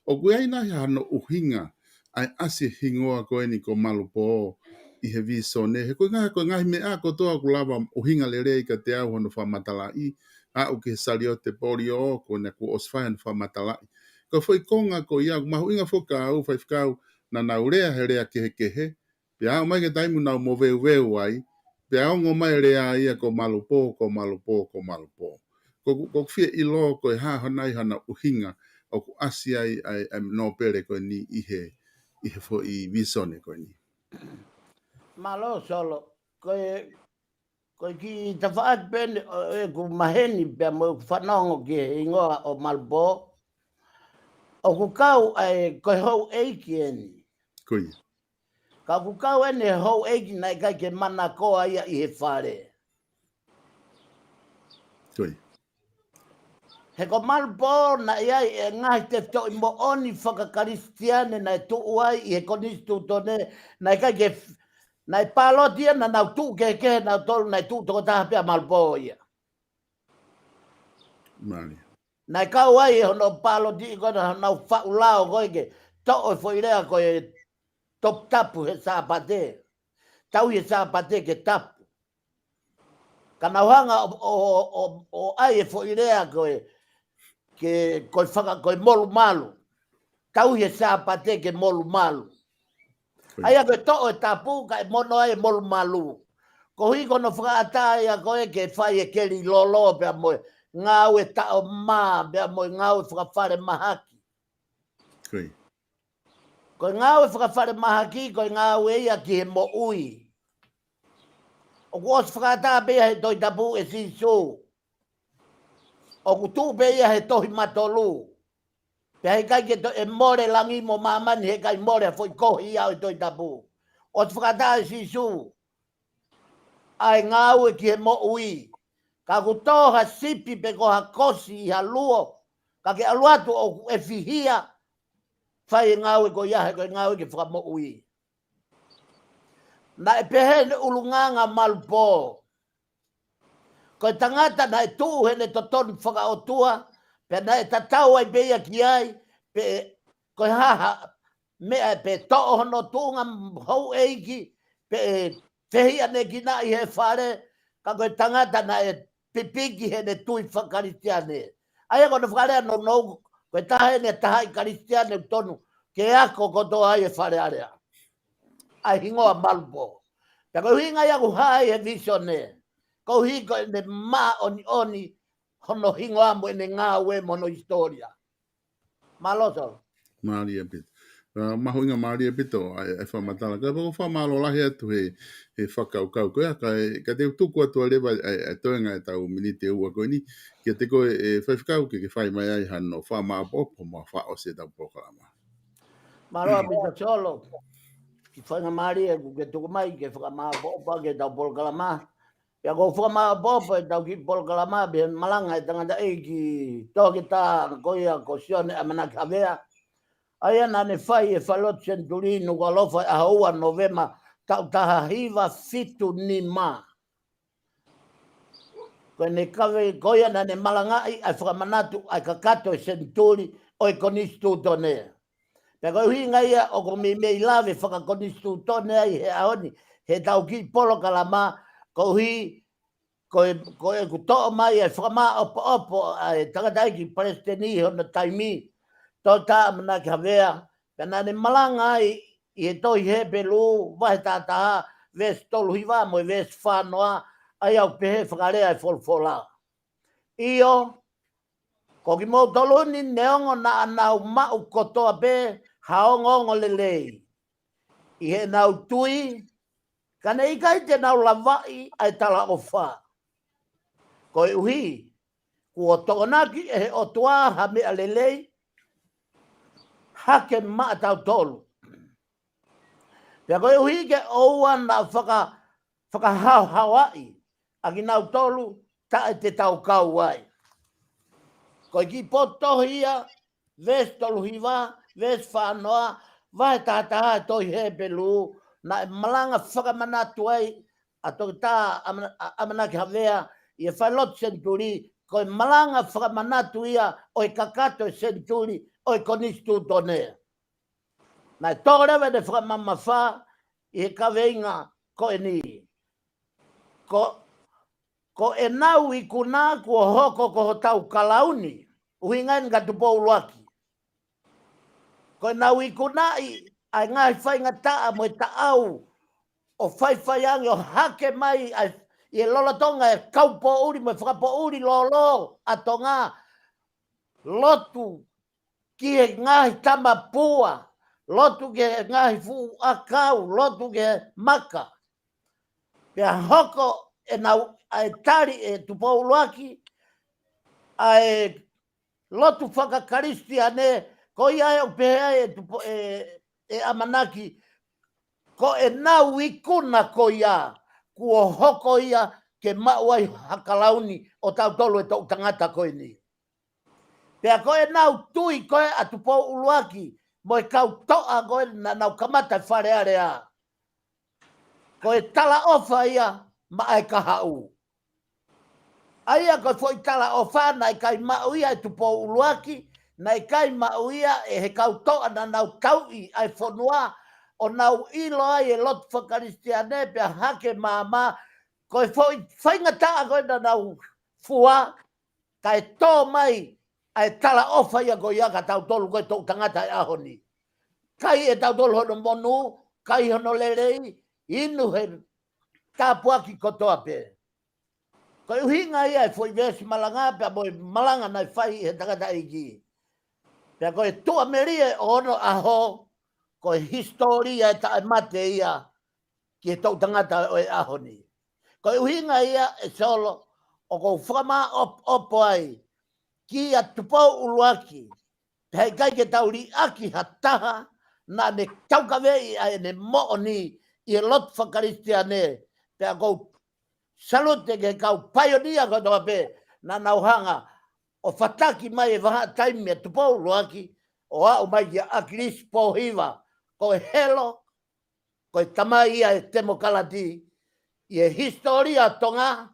ʻOku ʻi ai nai hano ʻuhinga ʻa e ʻasi e hingoa ko eni ko Malupō ʻi he vīsone? He ko e ngaahi, ko e ngaahi meʻa kotoa ʻoku lava ʻuhinga lelei kiate au hono fakamatalaʻi, aʻu ki he saliote polio, ko ena kuo ʻosi fai hono fakamatalaʻi. Ko e foʻi konga ko ia, ʻoku mahuʻinga foki au, faifekau, naʻa nau lea he lea kehekehe, pea aʻu mai ki he taimi ʻoku nau moveuveu ai, pea ongo mai e lea ia ko Malupō, ko Malupō, ko Malupō. Ko, ko, ʻoku ou fie ʻilo ko e hā hona ʻi hana ʻuhinga ʻoku ʻasi ai ʻa e, ʻa e nōpele ko eni ʻi he, ʻi he foʻi vīsone ko eni. Mālō Solo, ko e, ko e kiʻi tafaʻaki pē eni ʻo ʻeku maheni pea mo ʻeku fanongo ki he hingoa ʻo Malupō. ʻOku kau ʻa e, ko e houʻeiki eni. Ko ia. Ka ʻoku kau eni e houʻeiki naʻe ʻikai ke manakoa ia ʻi he fale. Ko ia. He ko Malupō naʻe ʻi ai e ngaahi tefitoʻi moʻoni fakakalisitiane naʻe tuʻu ai ʻi he konisitūtone, naʻe ʻikai ke f-, naʻe pāloti ia naʻa nau tuʻu kehekehe nautolu, naʻe tuʻu tokotaha pē ʻa Malupō ia. Mālie. Naʻe kau ai e hono pāloti ko ena honau faʻu lao ko ē ke toʻo e foʻi lea ko e toputapu he Sāpate. Tauhi e Sāpate ke tapu. Ka nau hanga ʻo, ʻo, ʻo, ʻo ʻai e foʻi lea ko e, ke, ko e faka-, ko e molumalu. Tauhi e Sāpate ke molumalu. Ko ia. ʻA ia ko e toʻo e tapu kae mono ai e molumalu. Koeʻuhi ko hono fakaʻatā ia ko ē ke fai e keli lolo pea mo e ngāue taʻo mā, pea mo e ngāue fakafalemahaki. Ko ia. Ko e ngāue fakafalemahaki, ko e ngāue ia ki he moʻui. ʻOku ʻosi fakaʻatā pē ia he Tohi Tapu ʻe Sīsū. ʻOku tuʻu pē ia he tohi matolu. Pea heʻikai ke toe mole langi mo māmani, heʻikai mole ha foʻi kohi ia ʻo e Tohi Tapu. ʻOsi fakaʻatā ʻe Sīsū ʻa e ngāue ki he moʻui. Ka ʻoku tō ha sipi pe ko ha kosi ʻi ha luo, ka ke ʻalu atu ʻoku ʻefihia, fai e ngāue ko ia he ko e ngāue ke fakamoʻui. Naʻe pehē ʻene ʻulungaanga Malupō. Ko e tangata naʻe tuʻu heʻene totonu fakaʻotua, pea naʻe tatau ai pē ia ki ai, pe ko e hā ha meʻa pe toʻo hono tuʻunga houʻeiki, pe fehiʻanekinaʻi he fale, ka ko e tangata naʻe pipiki heʻene tui fakakalisitiane. ʻA ia ko hono fakalea nounou, ko e taha eni e tahaʻi Kalisitiane ʻoku tonu ke ako kotoa ai e Fale Alea. ʻA e hingoa Malu Pō. Pea ko e ʻuhinga ia ʻoku hā ai he visone, koeʻuhi ko ʻene māʻoniʻoni hono hingoa mo ʻene ngāue mo hono hisitōlia. Mālō Solo. Mālie ʻaupito. Uh, mahuʻinga mālie ʻaupito ʻa e, ʻa e fakamatala. Ka ʻoku ou fakamālō lahi atu he, he fakakaukau ko ia, ka, ka te u tuku atu leva ʻa e, ʻa e toenga ʻetau miniti ʻe ua ko eni kiate koe, ʻe Faifekau, ke ke fai mai ai hano fakamāʻopoʻopo mo fakaʻosi ʻetau polokalama. Mālō ʻaupito Solo. Kiʻi faingamālie ʻoku ke tuku mai ke fakamāʻopoʻopo ʻaki ʻetau polokalama. Pea ʻoku ou fakamāʻopoʻopo ʻetau kiʻi polokalama pea malanga e tangataʻeiki toketā ko ia ko Sione ʻAmanaki Havea. ʻA ia naʻa ne fai e falelotu Senituli Nukuʻalofa ʻi he ʻaho ua Nōvema taʻu taha hiva fitu nima. Ko ʻene kaveinga ko ia naʻa ne malangaʻi ʻa e fakamanatu ʻa e kakato e senituli ʻo e konisitūtone. Pea ko e ʻuhinga ia ʻoku ou meimei lave fakakonisitūtone ai he ʻaho ni, heʻetau kiʻi polokalama, koeʻuhi ko e, ko ʻeku toʻo mai e fakamāʻopoʻopo ʻa e tangataʻeiki palesiteni ʻi hono taimi, Toketā ʻAmanaki Havea, pea naʻa ne malanga ai ʻi he tohi Hepelū, vahe taha taha, veesi tolu hiva mo e veesi fā noa, ʻa ia ʻoku pehē fakalea e folofola. ʻIo, ko kimoutolu ni neongo naʻa nau maʻu kotoa pē ha ongoongolelei ʻi heʻenau tui, ka ne ʻikai te nau lavaʻi ʻa e talaʻofa. Koeʻuhi kuo tokonaki ʻe he ʻOtua ha meʻa lelei hake maʻatautolu. Pea koeʻuhi ke ʻoua naʻa faka-, fakahaohaoaʻi ʻa kinautolu taʻe te tau kau ai. Ko e kiʻi potu tohi ia, veesi tolu hiva, veesi fā noa, vahe taha taha e tohi Hepelū, naʻe malanga fakamanatu ai ʻa Toketā ʻAmana-, ʻa-, ʻAmanaki Havea ʻi he falelotu senituli, ko e malanga fakamanatu ia ʻo e kakato e senituli ʻo e konisitūtone. Naʻe tō leva ʻene fakamamafa ʻi he kaveinga ko eni. Ko, ko ʻenau ikuna kuo hoko ko hotau kalauni, ʻuhinga eni kia Tupou ʻUluaki. Ko ʻenau ikunaʻi ʻa e ngaahi faingataʻa mo e taʻau ʻo faifai ange ʻo hake mai ʻa e, ʻi he lolotonga e kaupoʻuli mo e fakapoʻuli lōlō ʻa Tonga, lotu ki he ngaahi tamapua, lotu ki he ngaahi fuʻu ʻakau, lotu ki he maka. Pea hoko ʻenau, ʻa e tali ʻe Tupou ʻUluaki ʻa e lotu fakakalisitiane, ko ia ʻoku pehē ai ʻe Tupo-, ʻe, ʻe ʻAmanaki, ko ʻenau ikuna ko ia kuo hoko ia ke maʻu ai ha kalauni ʻo tautolu e toʻu tangata ko eni. Pea ko ʻenau tui ko ē ʻa Tupou ʻUluaki mo e kau toʻa ko ē naʻa nau kamata e Fale Alea, ko e talaʻofa ia maʻa e kahaʻu. ʻA ia ko e foʻi talaʻofa naʻe ʻikai maʻu ia ʻe Tupou ʻUluaki, naʻe ʻikai maʻu ia ʻe he kau toʻa naʻa nau tauʻi ʻa e fonua, ʻo nau ʻilo ai e lotu fakakalisitiane pea hake maama, ko e foʻi faingataʻa ko ē naʻa nau fua, kae tō mai ʻa e talaʻofa ia ko ia kia tautolu ko e toʻu tangata e ʻaho ni. Kai ʻe tautolu hono monū, kai hono lelei, inu he tāpuaki kotoa pē. Ko e ʻuhinga ia e foʻi veesi malanga pea mo e malanga naʻe fai he tangataʻeiki. Pea ko e tuʻamelie ʻo onoʻaho, ko e hisitōlia ʻe taʻemate ia ki he toʻu tangata ʻo e ʻaho ni. Ko e ʻuhinga ia ʻe Solo, ʻoku ou fakamāʻopoʻopo ai kia Tupou ʻUluaki, pea ʻikai ke tau liʻaki ha taha naʻa ne taukaveʻi ʻa ʻene moʻoni ʻi he lotu fakakalisitiane, pea ʻoku ou salute ki he kau paionia kotoa pē naʻa nau hanga ʻo fataki mai e vahaʻa taimi ʻa Tupou ʻUluaki ʻo aʻu mai kia ʻAkilisi Pōhiva, ko e helo, ko e tamai ia e temokalati ʻi he hisitōlia ʻo Tonga,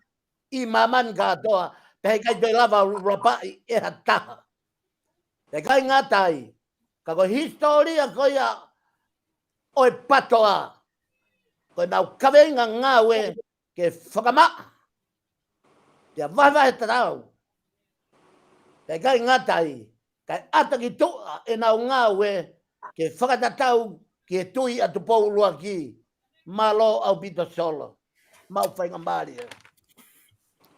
ʻi māmani kātoa, pea heʻikai toe lava ʻo rapaʻi ʻe ha taha. Pea ʻikai ngata ai, ka ko e hisitōlia ko ia ʻo e PATOA, ko ʻenau kaveinga ngāue ke fakamaʻa, pea vahevahe tatau. Pea ʻikai ngata ai, kae ʻata ki tuʻa ʻenau ngāue ke fakatatau ki he Tuʻi ʻa Tupou ʻUluaki. Mālō ʻaupito Solo. Maʻu faingamālie.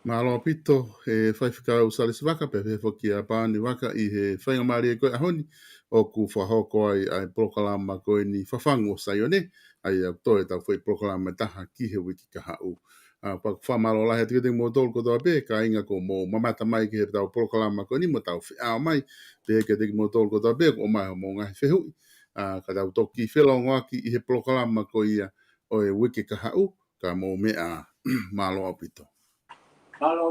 Mālō ʻaupito, ʻe Faifekau Salesi Vaka, pea pehē foki ʻa Paani Vaka ʻi he faingamālie ko e ʻaho ni, ʻoku fakahoko ai ʻa e polokalama ko eni Fafangu ʻo Saione, ʻa ia ʻoku toe ʻetau foʻi polokalama ʻe taha ki he uike kahaʻu. ʻA, pea ʻoku fakamālō lahi atu kiate kimoutolu kotoa pē, kāinga kuo mou mamata mai ki heʻetau polokalama ko eni mo ʻetau feʻao mai, pea kiate kimoutolu kotoa pē, kuo ʻomai hoʻomou ngaahi fehuʻi. ʻA, ka tau toki felōngoaki ʻi he polokalama ko ia ʻo e uike kahaʻu, ka mou meʻa ā. Mālō ʻaupito. Mālō